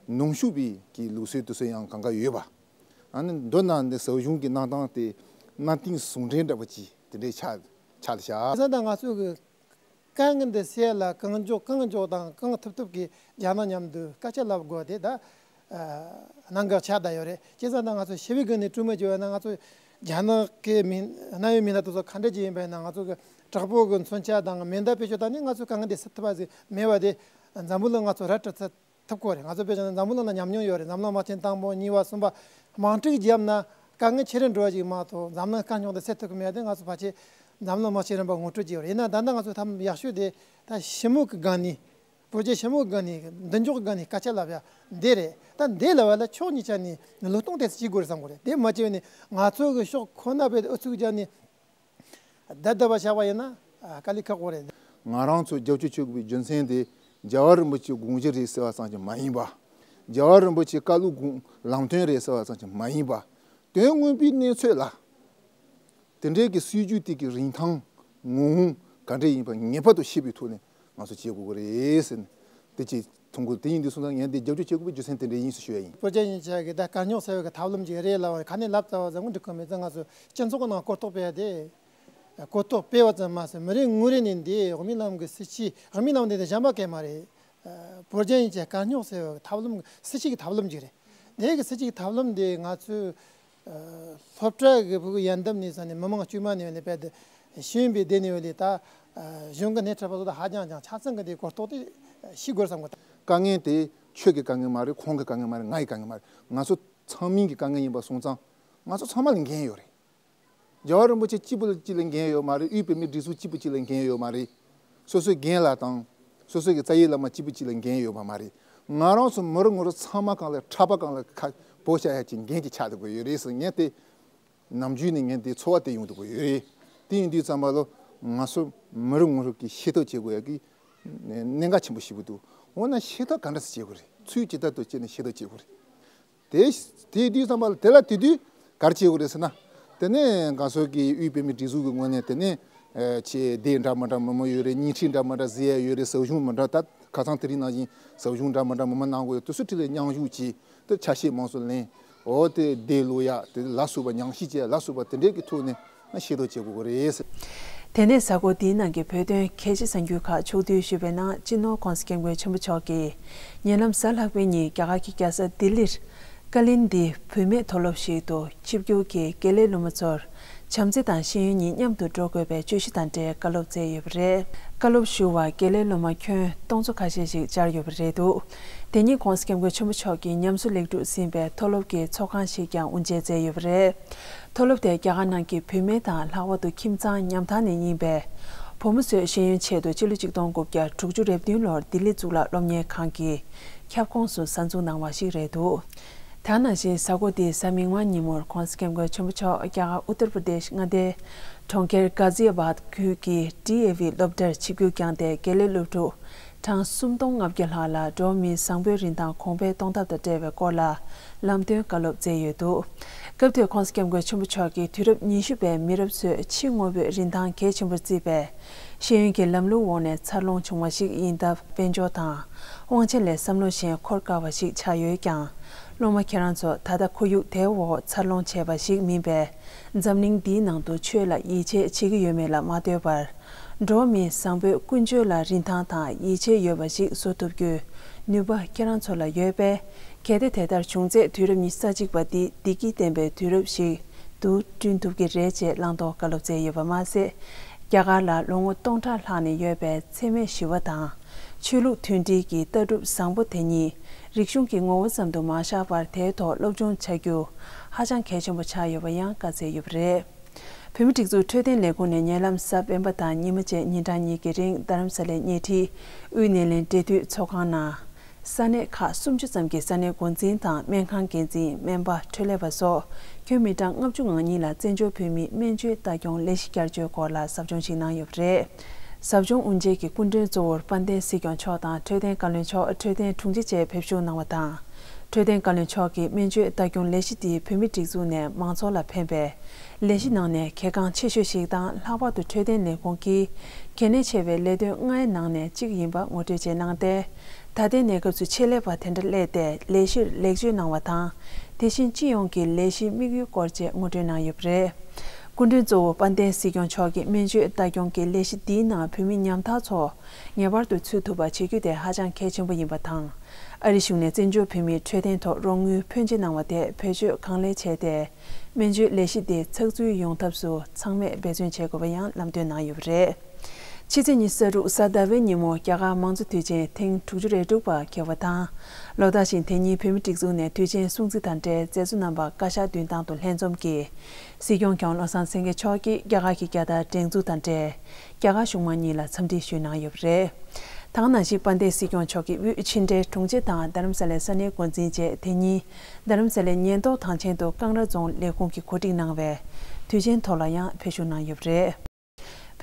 ནང་ཆོས་པའི་གི་ལུགས་སྲོལ་དེ་ཚོ་ཡང་གང་ག་ཡོད་པ། ཨ་ནི་མདོར་ན་འདི་ཟབ་སྦྱོང་གི་གནང་སྟངས་དེ་གནའ་དེང་ཟུང་འབྲེལ་འདྲ་པོ་ཅིག་དེ་འདྲའི་ཆགས་ཆགས་བཞག་བྱས་ཙང་ད་ང་ཚོ་གི་དཀའ་ངལ་འདི་སེལ་ལ་གང་མགྱོགས་གང་མགྱོགས་དང་གང་ཐུབ་ཐུབ་ཀྱིས་རྒྱ་ནག་མཉམ་དུ་སྐད་ཆ་ལབ་དགོས་དེ་ད་ཨ་གནད་འགག་ཆགས་བསྡད་ཡོད་རེད། བྱས་ཙང་ད་ང་ཚོ་ཞི་བའི་སྒོ་ནས་གྲོས་མོལ་བྱས་ཡོད་ན་ང་ཚོ་རྒྱ་ནག་གི་མི་གནད་ཡོད་མི་སྣ་དེ་ཚོ་ག་འདྲ་ཅིག་ཡིན་པ་ཡིན་ན་ང་ཚོ་གི་དྲག་པོ་གི་མཚོན་ཆ་དང་མེ་མདའ་བེད་སྤྱོད་བཏང་ནས་ང་ཚོ་དཀའ་ངལ་འདི་སེལ་ཐུབ་པ་ཟིག་མེད་པ་དེ་འཛམ་བུ་གླིང་ང་ཚོ་ར་སྤྲོད་ཐུབ་ཐུབ་ཀྱི་རེད། ང་ཚོ་དཔེ་བཞག་ན་འཛམ་བུ་གླིང་ལ་ཉམས་མྱོང་ཡོད་རེད། འཛམ་གླིང་དམག་ཆེན་དང་པོ་གཉིས་པ་གསུམ་པ་དམག་འཁྲུག་བརྒྱབ་ན་དཀའ་ངལ་ཆེ་རུ་འགྲོ་བ་ཞིག་མ་གཏོགས་འཛམ་གླིང་དཀའ་རྙོག་འདི་སེལ་ཐུབ་ཀྱི་མེད་དེ། ང་ཚོ་ཕལ་ཆེར་འཛམ་གླིང་དམག་ཆེན་རིམ་པ་ངོ་སྤྲོད་ཀྱི་ཡོད་རེད། ཡིན་ན་ད་ལྟ་ང་ཚོ་ཐབས་ཡག་ཤོས་དེ་ད་ཞི་མོལ་གྱི་སྒང་ནས་བོད་རྒྱ་ཞི་མོལ་གྱི་སྒང་ནས་མདུན་ལྕོག་གི་སྒང་ནས་སྐད་ཆ་ལབ་ཡ་འདི་རེད། ད་འདི་ལབ་ཡ་ལ་ཕྱོགས་གཉིས་ཆ་ནས་བློས་གཏོང་ཏོག་ཙམ་བྱེད་དགོས་རེད་བསམ་གྱི་རེད། དེ་མ་བྱས་ནས་ང་ཚོ་གི་ཕྱོགས་ཁོ་ན་བས་ཨུ་ཚུགས་རྒྱག་ནས། བསྡད་བསྡད་པ་བཞག་པ་ཡིན་ན་ཨ་དཀའ་ལས་ཁག་པོ་རེད། ང་རང་ཚོ་རྒྱབ་སྐྱོར་བྱེད་དགོས་པའི་རྒྱུ་མཚན་དེ་རྒྱལ་བ་རིན་པོ་ཆེའི་དགོངས་གཞི་རེད་ཟེར་བ་ཙམ་གྱིས་མ་ཡིན་པ། རྒྱལ་བ་རིན་པོ་ཆེའི་བཀའ་སློབ་དགོངས་ལམ་སྟོན་རེད་ཟེར་བ་ཙམ་གྱིས་མ་ཡིན་པ། དོན་དངོས་པའི་གནས་ཚུལ་ལ་དེ་འདྲའི་གི་སྲིད་བྱུས་དེ་གི་རིན་ཐང་ངོ་བོ་ག་འདྲ་ཡིན་པ་ངེས་པར་དུ་ཤེས་པའི་ཐོག་ནས་ང་ཚོ་བྱེད་དགོས་ཀྱི་རེད་ཟེར་ནས་དེ་ཅིག་མཐོང་གི། དེ་ཡིན་དུས་སོང་ཙང་ངས་འདི་རྒྱབ་སྐྱོར་བྱེད་དགོས་པའི་རྒྱུ་མཚན་དེ་འདྲ་ཡིན་ཟེར་ཞུ་ཡ་ཡིན། བོད་རྒྱ་གཉིས་ཆ་གི་ད་དཀའ་རྙོག་སེལ་བའི་གི་ཐབས་ལམ་ཅིག་རེད་ལབ་པ་ག་ནས་ལབ་ཙམ་པ་ཙམ་འགྲིག་གི་མེད་ཙང་ང་ཚོ་སྤྱི་ཚོགས་ནང་གོ་རྟོགས་སྤེལ་ཡ་དེ། གོ་རྟོགས་སྤེལ་བ་ཙམ་མ་ཟད་མི་རེ་ངོ་རེ་ནས་འདི་དབུ་མའི་ལམ་གི་སྲིད་བྱུས། དབུ་མའི་ལམ་འདི་དེ་གཞན་པ་གང་ཡང་མ་རེད། བོད་རྒྱ་གཉིས་ཆ་དཀའ་རྙོག་སེལ་བའི་ཐབས་ལམ་སྲིད་བྱུས་ཀྱི་ཐབས་ལམ་ཅིག་རེད། དེ་གི་སྲིད་བྱུས་ཀྱི་ཐབས་ལམ་འདི་ང་ཚོས་སློབ་གྲྭ་གི་ཕྲུ་གུ་ཡན་འདབས་ནས་ས་ནས་མི་མང་དཀྱུས་མ་ནས་ནས་བལྟས་ཏེ་ཤེས་ཡོན་པའི་སྡེ་ནས་ཡོད་ལས་ད་གཞུང་གི་སྣེ་ཁྲིད་པ་ཚོ་དང་ཧ་ཅང་ཅང་ཆ་ཚང་གི་འདི་གོ་རྟོགས་དེ་ཤེས་དགོས་བསམ་གི། དཀའ་ངལ་དེ་ཁྱོད་ཀྱི་དཀའ་ངལ་མ་རེད། ཁོང་གི་དཀའ་ངལ་མ་རེད། ང་ཡི་དཀའ་ངལ་མ་རེད། ང་ཚོ་ཚང་མའི་གི་དཀའ་ངལ་ཡིན་པ་སོང་ཙང་ང་ཚོ་ཚང་མ་ལ་འགན་ཡོད་རེད། རྒྱལ་བ་རིན་པོ་ཆེ་གཅིག་པུ་ལ་གཅིག་ལ་འགན་ཡོད་མ་རེད། དབུས་བོད་མིའི་སྒྲིག་འཛུགས་གཅིག་པུ་གཅིག་ལ་འགན་ཡོད་མ་རེད། སོ་སོའི་རྒན་ལགས་དང་སོ་སོའི་གི་རྩ་བའི་བླ་མ་གཅིག་པུ་གཅིག་ལ་འགན་ཡོད་པ་མ་རེད། ང་རང་ཚོ་མི་རེ་ངོ་རེ་ཚང་མ་གང་ལ་ཕྲག་པ་གང་ལ་ཁ་བོ་བྱ་ཡ་གི་འགན་གྱི་ཆགས་བསྡད་དགོས་ཡོད་རེད་ཟེར། ངས་དེ་ནམ་རྒྱུན་ནས་ངས་དེ་ཚོར་བ་དེ་ཡོང་བསྡད་དགོས་ཡོད་རེད། དེ་ཡིན་དུས་ཙམ་པ་ལ་ང་ཚོ་མི་རེ་ངོ་རེ་གི་ཤེས་རྟོགས་བྱེད་དགོས་ཡ་གི་གནད་འགག་ཆེན་པོ་ཞིག་འདུག་འོ་ན་ཤེས་རྟོགས་ག་འདྲ་སེ་བྱེད་དགོས་རེད། ཚུལ་ཇི་ལྟར་དུ་བྱས་ནས་ཤེས་རྟོགས་བྱེད་དགོས་རེད། དེ་དེ་དུས་ཙམ་པ་ལ་དེ་ལ་དེ་དུས་ག་རེ་བྱེད་དགོས་རེད་ཟེར་ན། དེ་ནས་ང་ཚོ་གི་དབུས་བོད་མིའི་སྒྲིག་འཛུགས་ཀྱི་ངོས་ནས་དེ་ནས་ཨ་ཆེ་སྡེ་འདྲ་མི་འདྲ་མང་པོ་ཡོད་རེད། བརྙན་འཕྲིན་འདྲ་མི་འདྲ་གཟིགས་ཡ་ཡོད་རེད། ཟབ་སྦྱོང་མི་འདྲ་ད་ཁ་སང་དེ་རིང་ནང་བཞིན་ཟབ་སྦྱོང་འདྲ་མི་འདྲ་མང་པོ་གནང་དགོས་ཡོད། དེ་ཚོའི་ཁྲོད་ལ་མཉམ་ཞུགས་བྱས་དེ་ཆ་ཤས་མང་ཙམ་ལེན། འོ་དེ་བསྡད་ལོ་ཡ་དེ་ལ་སོགས་པ་ཉམས་ཞིབ་བྱས་ལ་སོགས་པ་དེ་འདྲས་ཀྱི་ཐོག་ནས་ཤེས་རྟོགས་བྱེད་དགོས་ཀྱི་རེད། དེ་ནས་གཟའ་འཁོར་འདིའི་ནང་གི་བོད་དོན་གལ་ཆེ་གསར་འགྱུར་ཁག་ཕྱོགས་བསྡུས་ཞུས་པའི་ནང་སྤྱི་ནོར་༸གོང་ས་༸སྐྱབས་མགོན་ཆེན་པོ་མཆོག་གིས་ཉེ་ལམ་གཟའ་ལྷག་པའི་ཉིན་རྒྱ་གར་གྱི་རྒྱལ་ས་ལྡི་ལིར་ བཀའ་ལན་འདི་བུད་མེད་མཐོ་སློབ་ཞིག་ཏུ་ཆིབས་བསྒྱུར་གྱིས་དགེ་ལས་སློབ་མ་ཚོར་བྱམས་བརྩེ་དང་ཤེས་ཡོན་གཉིས་མཉམ་དུ་འགྲོ་དགོས་པའི་བརྗོད་གཞི་དང་འབྲེལ་བཀའ་སློབ་སྩལ་ཡོད་པ་རེད། བཀའ་སློབ་ཞུ་བར་དགེ་ལས་སློབ་མ་ཁྱོན་སྟོང་ཚོ་ཁ་ཤས་ཤིག་བཅར་ཡོད་པ་རེད་འདུག་དེ་ཉིན་༸གོང་ས་༸སྐྱབས་མགོན་ཆེན་པོ་མཆོག་གིས་ཉམས་གསོ་ལེགས་གྲུབ་ཟིན་པའི་མཐོ་སློབ་ཀྱི་ཚོགས་ཁང་ཞིག་ཀྱང་དབུ་འབྱེད་མཛད་ཡོད་པ་རེད། མཐོ་སློབ་དེ་རྒྱ་གར་ནང་གི་བུད་མེད་དང་ལྷག་པར་དུ་ཁྱིམ་ཚང་ཉམ་ཐག་ནས་ཡིན་པའི་བུ་མོ་ཚོའི་ཤེས་ཡོན་ཆེད་དུ་ཕྱི་ལོ་ཆིག་སྟོང་དགུ་བརྒྱ་དྲུག་ཅུ་རེ་བདུན་ལོར་ལྡི་ལི་གཙུག་ལག་སློབ་གཉེར་ཁང་གི་ཁྱབ་ཁོངས་སུ་གསར་འཛུགས་གནང་བ་ཞིག་རེད་འདུག་དེ་ནང་བཞིན་གཟའ་འཁོར་འདིའི་གཟའ་མིག་དམར་ཉིན་མོར་༸གོང་ས་༸སྐྱབས་མགོན་ཆེན་པོ་མཆོག་རྒྱ་གར་ཨུ་ཏར་པྲ་དེཤ་མངའ་སྡེའི་གྲོང་ཁྱེར་གྷ་ཛི་ཨ་བཱད་ཁུལ་གྱི་ཌི་ཨེ་ཝི་སློབ་གྲྭར་ཆིབས་བསྒྱུར་བསྐྱངས་ཏེ། དགེ་ལས་སློབ་ཕྲུག་གྲངས་སུམ་སྟོང་ལྔ་བརྒྱ་ལྷག་ལ་འགྲོ་བ་མིའི་བཟང་པོའི་རིན་ཐང་གོང་འཕེལ་གཏོང་ཐབས་དང་འབྲེལ་བའི་སྐོར་ལ་ལམ་སྟོན་བཀའ་སློབ་སྩལ་ཡོད་འདུག་སྐབས་དེར་༸གོང་ས་༸སྐྱབས་མགོན་ཆེན་པོ་མཆོག་གིས་དུས་རབས་ཉི་ཤུ་པའི་མི་རབས་ཚོས་ཕྱི་དངོས་པོའི་རིན་ཐང་གལ་ཆེན་པོར་བརྩིས་པའི་ཤེས་ཡོན་གྱི་ལམ་ལུགས་འོག་ནས་འཚར་ལོངས་བྱུང་བ་ཞིག་ཡིན་སྟབས། དཔལ་འབྱོར་དང་དབང་ཆ་ལས་བསམ་བློ་གཞན་འཁོར་དཀའ་བ་ཞིག་ཆགས་ཡོད་ཀྱང་། སློབ་མ་ཁྱེད་རང་ཚོ་ད་ལྟ་ཁོར་ཡུག་དེའི་འོག་འཚར་ལོངས་བྱས་པ་ཞིག་མིན་པས། འཛམ་གླིང་འདིའི་ནང་དུ་ཆོས་ལ་ཡིད་ཆེས་བྱེད་ཀྱི་ཡོད་མེད་ལ་མ་ལྟོས་པར། འགྲོ་བ་མིའི་བཟང་པོས་ཀུན་སྤྱོད་ལ་རིན་ཐང་དང་ཡིད་ཆེས་ཡོད་པ་ཞིག་བཟོ་ཐུབ་རྒྱུའི་ནུས་པ་ཁྱེད་རང་ཚོ་ལ་ཡོད་པས། གལ་ཏེ་དེ་ལྟར་བྱུང་ཚེ། དུས་རབས་ཉི་ཤུ་རྩ་གཅིག་པ་འདི་བདེ་སྐྱིད་ལྡན་པའི་དུས་རབས་ཤིག་ཏུ་བསྐྲུན་ཐུབ་ཀྱི་རེད་ཅེས་བླང་དོར་བཀའ་སློབ་སྩལ་ཡོད་པ་མ་ཟད། རྒྱ་གར་ལ་ལོ་ངོ་སྟོང་ཕྲག་ལྷག་ནས་ཡོད་པའི་འཚེ་མེད་ཞི་བ་དང་། ཆོས་ལུགས་མཐུན་སྒྲིལ་གྱི་ལྟ་གྲུབ་བཟང་པོ་དེ་ཉིད་རིག་གཞུང་གི་ངོ་བོ་ཙམ་དུ་མ་བཞག་པར། དེའི་ཐོག་སློབ་སྦྱོང་བྱ་རྒྱུ་ཧ་ཅང་གལ་ཆེན་པོ་ཆགས་ཡོད་པ་ཡང་བཀའ་སྩལ་ཡོད་པ་རེད། བོད་མིའི་སྒྲིག་འཛུགས་འཕྲོད་བསྟེན་ལས་ཁུངས་ནས་ཉེ་ལམ་གཟའ་སྤེན་པ་དང་ཉི་མ་བཅས་ཉིན་གྲངས་གཉིས་ཀྱི་རིང་རྡ་རམ་ས་ལའི་ཉེ་འཁྲིས་དབུས་ནད་ལན་འབྲེལ་མཐུད་ཚོགས་ཁང་ནང་། ས་གནས་ཁག་སུམ་ཅུ་ཙམ་གྱི་ས་གནས་འགོ་འཛིན་དང་སྨན་ཁང་འགན་འཛིན། སྨན་པ། འཕྲོད་ལས་པ་སོགས་ཁྱོན་མི་གྲངས་ལྔ་བཅུ་ང་གཉིས་ལ་བཙན་བྱོལ་བོད་མིའི་སྨན་བཅོས་ལྟ་སྐྱོང་ལས་གཞི་བསྐྱར་བཅོས་སྐོར་ལ་ཟབ་སྦྱོང་ཞིག་གནང་ཡོད་པ་རེད། ཟབ་སྦྱོང་དབུ་འབྱེད་ཀྱི་སྐུ་མགྲོན་གཙོ་བོར་དཔལ་ལྡན་སྲིད་སྐྱོང་མཆོག་དང་འཕྲོད་བསྟེན་བཀའ་བློན་མཆོག་འཕྲོད་བསྟེན་དྲུང་ཆེ་བཅས་ཕེབས་ཞུགས་གནང་བ་དང་། འཕྲོད་བསྟེན་བཀའ་བློན་མཆོག་གིས་སྨན་བཅོས་ལྟ་སྐྱོང་ལས་གཞི་འདིས་བོད་མིའི་སྒྲིག་འཛུགས་ནས་མང་ཚོགས་ལ་ཕན་པའི་ལས་གཞི་ནང་ནས་གལ་འགངས་ཆེ་ཤོས་ཤིག་དང་། ལྷག་པར་དུ་འཕྲོད་བསྟེན་ལས་ཁུངས་ཀྱི་གལ་གནད་ཆེ་བའི་ལས་དོན་ལྔའི་ནང་ནས་གཅིག་ཡིན་པ་ངོ་སྤྲོད་བཅས་གནང་སྟེ། ད་ལྟའི་གནས་སྐབས་སུ་ཆེད་ལས་པ་དེ་འདྲ་སླེབས་ཏེ་ལས་གཞིར་ལེགས་བཅོས་གནང་བ་དང་། དེ་བཞིན་སྤྱི་ཡོངས་ཀྱི་ལས་གཞིའི་དམིགས་ཡུལ་སྐོར་བཅས་ངོ་སྤྲོད་གནང་ཡོད་པ་རེད། སྐུ་མགྲོན་གཙོ་བོ་དཔལ་ལྡན་སྲིད་སྐྱོང་མཆོག་གིས་སྨན་བཅོས་ལྟ་སྐྱོང་གི་ལས་གཞི་འདིའི་ནང་བོད་མི་ཉམ་ཐག་ཚོ་ངེས་པར་དུ་ཚུད་ཐུབ་པ་བྱེད་རྒྱུ་དེ་ཧ་ཅང་གལ་ཆེན་པོ་ཡིན་པ་དང་། ཨ་རི་གཞུང་ནས་བཙན་བྱོལ་བོད་མིའི་འཕྲོད་བསྟེན་ཐོག་རོགས་དངུལ་ཕོན་ཆེ་གནང་བ་དེ་བེད་སྤྱོད་གང་ལེགས་བྱས་ཏེ། སྨན་བཅོས་ལས་གཞི་དེ་ཚགས་ཚུད་ཡོང་ཐབས་སུ་ཚང་མས་འབད་བརྩོན་བྱེད་དགོས་པ་ཡང་ལམ་སྟོན་གནང་ཡོད་པ་རེད། ཕྱི་ཚེས་ཉི་ཤུ་རྩ་དྲུག་གཟའ་ཟླ་བའི་ཉིན་མོ་རྒྱ་གར་མང་གཙོ་དུས་ཆེན་ཐེངས་དྲུག་ཅུ་རེ་དྲུག་པ་འཁེལ་བ་དང་། ལོ་ལྟར་བཞིན་དེ་ཉིན་བོད་མིའི་སྒྲིག་འཛུགས་ནས་དུས་ཆེན་སྲུང་བརྩི་དང་འབྲེལ་མཛད་གཙོ་རྣམ་པ་བཀའ་ཤག་མདུན་ཐང་དུ་ལྷན་འཛོམས་ཀྱིས། སྲིད་སྐྱོང་མཁན་བློ་བཟང་སེང་གེ་མཆོག་གིས་རྒྱ་གར་གྱི་རྒྱལ་དར་སྒྲེང་འཛུགས་དང་འབྲེལ། རྒྱ་གར་གཞུང་མང་གཉིས་ལ་འཚམས་འདྲི་ཞུས་གནང་ཡོད་པ་རེད། དེ་ནང་བཞིན་དཔལ་ལྡན་སྲིད་སྐྱོང་མཆོག་གིས་དབུས་ཕྱི་འབྲེལ་དྲུང་ཆེ་དང་རྡ་རམ་ས་ལའི་ས་གནས་འགོ་འཛིན་བཅས་དེ་ཉིན་རྡ་རམ་ས་ལའི་ཉེན་རྟོག་ཐང་ཆེན་དུ་ཀང་ར་རྫོང་ལས་ཁུངས་ཀྱིས་གོ་སྒྲིག་གནང་བའི་དུས་ཆེན་ཐོག་ལ་ཡང་ཕེབས་ཞུགས་གནང་ཡོད་པ་རེད།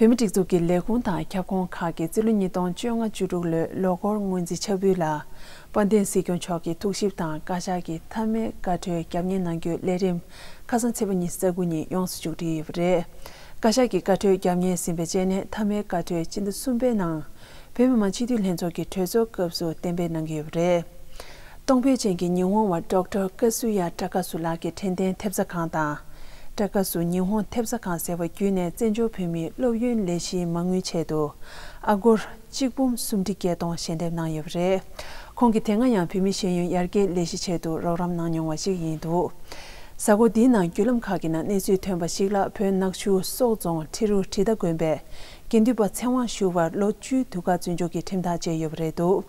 བོད་མིའི་སྒྲིག་འཛུགས་ཀྱི་ལས་ཁུངས་དང་ཁྱབ་ཁོངས་ཁག་གིས་རྩིས་ལོ་ཉིས་སྟོང་བཅོ་ལྔ་བཅུ་དྲུག་ལོའི་ལོ་འཁོར་སྔོན་རྩིས་འཆར་འབུལ་ལ། དཔལ་ལྡན་སྲིད་སྐྱོང་མཆོག་གི་ཐུགས་ཞིབ་དང་བཀའ་ཤག་གི་མཐའ་མའི་བཀའ་འཁྲོལ་རྒྱབ་གཉེར་གནང་རྒྱུའི་ལས་རིམ་ཁ་སང་ཚེས་པ་ཉི་ཤུ་རྩ་དགུ་ཉིན་ཡོངས་སུ་མཇུག་སྒྲིལ་ཡོད་པ་རེད། བཀའ་ཤག་གི་བཀའ་འཁྲོལ་རྒྱབ་གཉེར་ཟིན་པའི་རྗེས་ནས་མཐའ་མའི་བཀའ་འཁྲོལ་སྤྱི་ཟླ་གསུམ་པའི་ནང་བོད་མི་མང་སྤྱི་འཐུས་ལྷན་ཚོགས་ཀྱི་གྲོས་ཚོགས་སྐབས་སུ་གཏན་འབེབས་གནང་གི་ཡོད་པ་རེད། གཏོང་ཕོད་ཅན་གྱི་ཉི་ཧོང་བ་ཌོག་ཊར་ཀ་སུ་ཡ་ཀྲ་ཀ་སུ་ལགས་ཀྱི་འཕྲོད་བསྟེན་ཐེབས་རྩ་ཁང་དང་། ཀྲ་ཀ་སུ་ཉི་ཧོང་ཐེབས་རྩ་ཁང་ཟེར་བ་བརྒྱུད་ནས་བཙན་བྱོལ་བོད་མིའི་སློབ་ཡོན་ལས་གཞིའི་མ་དངུལ་ཆེད་དུ་ཨ་སྒོར་གཅིག་འབུམ་སུམ་ཁྲི་བརྒྱད་སྟོང་ཞལ་འདེབས་གནང་ཡོད་པ་རེད། ཁོང་གིས་དེ་སྔ་ཡང་བོད་མིའི་ཤེས་ཡོན་ཡར་རྒྱས་ལས་གཞི་ཆེད་དུ་རོགས་རམ་གནང་མྱོང་བ་ཞིག་ཡིན་འདུག་གཟའ་འཁོར་འདིའི་ནང་བརྒྱུད་ལམ་ཁག་གི་ནང་གནས་ཚུལ་ཐོན་པ་ཞིག་ལ། བོད་ནག་ཆུ་སོག་རྫོང་ཁྲི་རུ་དྲི་ཟླ་དགོན་པའི་དགེ་འདུན་པ་ཚེ་དབང་ཞུ་བར་ལོ་བཅུའི་དུས་བཀག་བཙོན་འཇུག་གི་ཁྲིམས་ཐག་བཅད་ཡོད་པ་རེད་འདུག་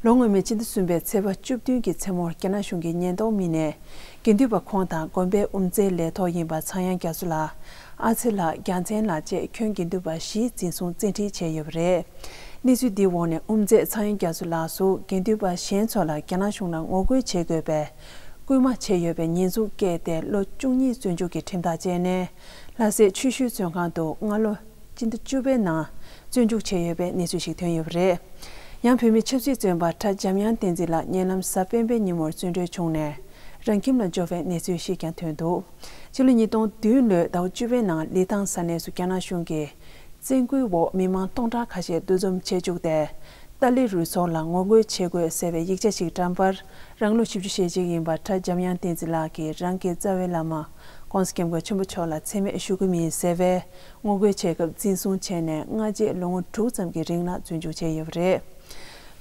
ལོ་སྔོན་མའི་སྤྱི་ཟླ་གསུམ་པའི་ཚེས་པ་བཅུ་བདུན་གྱི་མཚན་མོར་རྒྱ་ནག་གཞུང་གི་ཉེན་རྟོག་མི་སྣས་དགེ་འདུན་པ་ཁོང་དང་དགོན་པའི་དབུ་མཛད་ལས་ཐོག་ཡིན་པ་ཚངས་དབྱངས་རྒྱ་མཚོ་ལགས། ཨ་ཚེ་ལགས། རྒྱལ་མཚན་ལགས་བཅས་ཁྱོན་དགེ་འདུན་པ་བཞི་འཛིན་བཟུང་བཙན་ཁྲིད་བྱས་ཡོད་པ་རེད། གནས་ཚུལ་འདིའི་འོག་ནས་དབུ་མཛད་ཚངས་དབྱངས་རྒྱ་མཚོ་ལགས་སུ་དགེ་འདུན་པ་གཞན་ཚོ་ལ་རྒྱ་ནག་གཞུང་ལ་ངོ་རྒོལ་བྱེད་དགོས་པའི་སྐུལ་མ་བྱས་ཡོད་པའི་ཉེས་འཛུགས་བཀལ་ཏེ་ལོ་བཅུ་གཉིས་བཙོན་འཇུག་གི་ཁྲིམས་ཐག་བཅད་ནས། ལྷ་སའི་ཆུ་ཤུལ་བཙོན་ཁང་དུ་སྔ་ལོ་སྤྱི་ཟླ་བཅུ་པའི་ནང་བཙོན་འཇུག་བྱས་ཡོད་པའི་གནས་ཚུལ་ཞིག་ཐོན་ཡོད་པ་རེད། ཡང་བོད་མིའི་ཆབ་སྲིད་བཙོན་པ་གྲྭ་འཇམ་དབྱངས་བསྟན་འཛིན་ལགས་ཉེ་ལམ་གཟའ་སྤེན་པའི་ཉིན་མོར་བཙོན་གྲོལ་བྱུང་ནས་རང་ཁྱིམ་ལ་འབྱོར་བའི་གནས་ཚུལ་ཞིག་ཀྱང་ཐོན་འདུག་ཕྱི་ལོ་ཉིས་སྟོང་བདུན་ལོའི་ཟླ་བ་བཅུ་པའི་ནང་ལི་ཐང་ས་གནས་སུ་རྒྱ་ནག་གཞུང་གིས་བཙན་སྐུལ་འོག་མི་མང་སྟོང་ཕྲག་ཁ་ཤས་འདུ་འཛོམས་བྱེད་བཅུག་སྟེ། ཏཱ་ལའི་རུ་ཚོགས་ལ་ངོ་རྒོལ་བྱེད་དགོས་ཟེར་བའི་ཡིག་ཆ་ཞིག་བཀྲམ་པར། རང་ལོ་བཞི་བཅུ་ཞེ་གཅིག་ཡིན་པ་གྲྭ་འཇམ་དབྱངས་བསྟན་འཛིན་ལགས་ཀྱིས་རང་གི་རྩ་བའི་བླ་མ་༸གོང་ས་༸སྐྱབས་མགོན་ཆེན་པོ་མཆོག་ལ་མཚན་སྨད་ཞུ་གི་མིན་ཟེར་བའི་ངོ་རྒོལ་བྱེད་སྐབས་འཛིན་བཟུང་བྱས་ནས་སྔ་རྗེས་ལོ་ངོ་དྲུག་ཙམ་གྱི་རིང་ལ་བཙོན་འཇུག་བྱས་ཡོད་པ་རེད།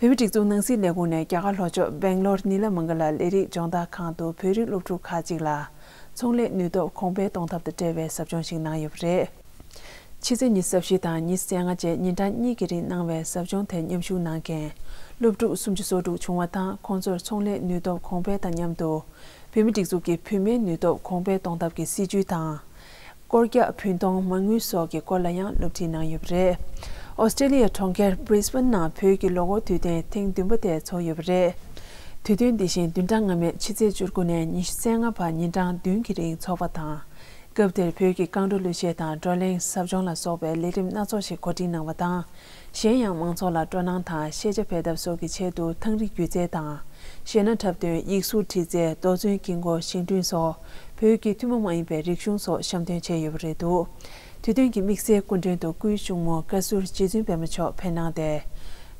བོད་མིའི་སྒྲིག་འཛུགས་ནང་སྲིད་ལས་ཁུངས་ནས་རྒྱ་གར་ལྷོ་ཕྱོགས་སྦེང་ལོར་ནི་ལ་མང་ག་ལ་ལས་རིགས་སྦྱོང་བརྡར་ཁང་དུ་བོད་རིགས་སློབ་ཕྲུག་ཁག་ཅིག་ལ་ཚོང་ལས་ནུས་སྟོབས་གོང་འཕེལ་གཏོང་ཐབས་དང་འབྲེལ་བའི་ཟབ་སྦྱོང་ཞིག་གནང་ཡོད་པ་རེད། ཕྱི་ཚེས་ཉི་ཤུ་རྩ་བཞི་དང་ཉི་ཤུ་རྩ་ལྔ་བཅས་ཉིན་གྲངས་གཉིས་ཀྱི་རིང་གནང་བའི་ཟབ་སྦྱོང་དེར་མཉམ་ཞུགས་གནང་མཁན་སློབ་ཕྲུག་སུམ་ཅུ་སོ་དྲུག་བྱུང་བ་དང་། ཁོང་ཚོར་ཚོང་ལས་ནུས་སྟོབས་གོང་འཕེལ་དང་མཉམ་དུ། བོད་མིའི་སྒྲིག་འཛུགས་ཀྱི་བུད་མེད་ནུས་སྟོབས་གོང་འཕེལ་གཏོང་ཐབས་ཀྱི་སྲིད་ཇུས་དང་། སྐོར་རྒྱག་བུན་གཏོང་མ་དངུལ་སོགས་ཀྱི་སྐོར་ལ་ཡང་སློབ་ཁྲིད་གནང་ཡོད་པ་རེད། ཨོ་སི་ཀྲེ་ལི་ཡའི་གྲོང་ཁྱེར་བྷི་རི་སི་བན་ནང་བོད་ཀྱི་ལོ་འཁོར་དུས་སྟོན་ཐེངས་བདུན་པ་དེ་འཚོགས་ཡོད་པ་རེད། དུས་སྟོན་འདི་བཞིན་བདུན་ཕྲག་སྔ་མའི་ཕྱི་ཚེས་བཅུ་དགུ་ནས་ཉི་ཤུ་རྩ་ལྔ་བར་ཉིན་གྲངས་བདུན་གྱི་རིང་འཚོགས་པ་དང་། སྐབས་དེར་བོད་ཀྱི་རྐང་བྲོ་གླུ་གཞས་དང་བགྲོ་གླེང་ཟབ་སྦྱོང་ལ་སོགས་པའི་ལས་རིམ་སྣ་ཚོགས་ཤིག་གོ་སྒྲིག་གནང་བ་དང་། གཞན་ཡང་མང་ཚོགས་ལ་སྤྲོ་སྣང་དང་ཤེས་བྱ་འཕེལ་ཐབས་སོགས་ཀྱི་ཆེད་དུ་ཐང་རིག་སྒྱུ་རྩལ་དང་། གཞས་སྣ་འཁྲབ་སྟོན། ཡིག་གཟུགས་འབྲི་རྩལ། རྡོ་ཚོན་དཀྱིལ་འཁོར། ཞིང་བྲན་སོགས་བོད་ཀྱི་ཐུན་མོང་མ་ཡིན་པའི་རིག་གཞུང་སོགས་བཤམས་སྟོན་བྱས་ཡོད་པ་རེད་འདུག་དུས་སྟོན་གྱི་དམིགས་བསལ་སྐུ་མགྲོན་དུ་སྐུའི་གཅུང་མོ་བཀའ་ཟུར་རྗེ་བཙུན་པད་མ་མཆོག་ཕེབས་གནང་སྟེ།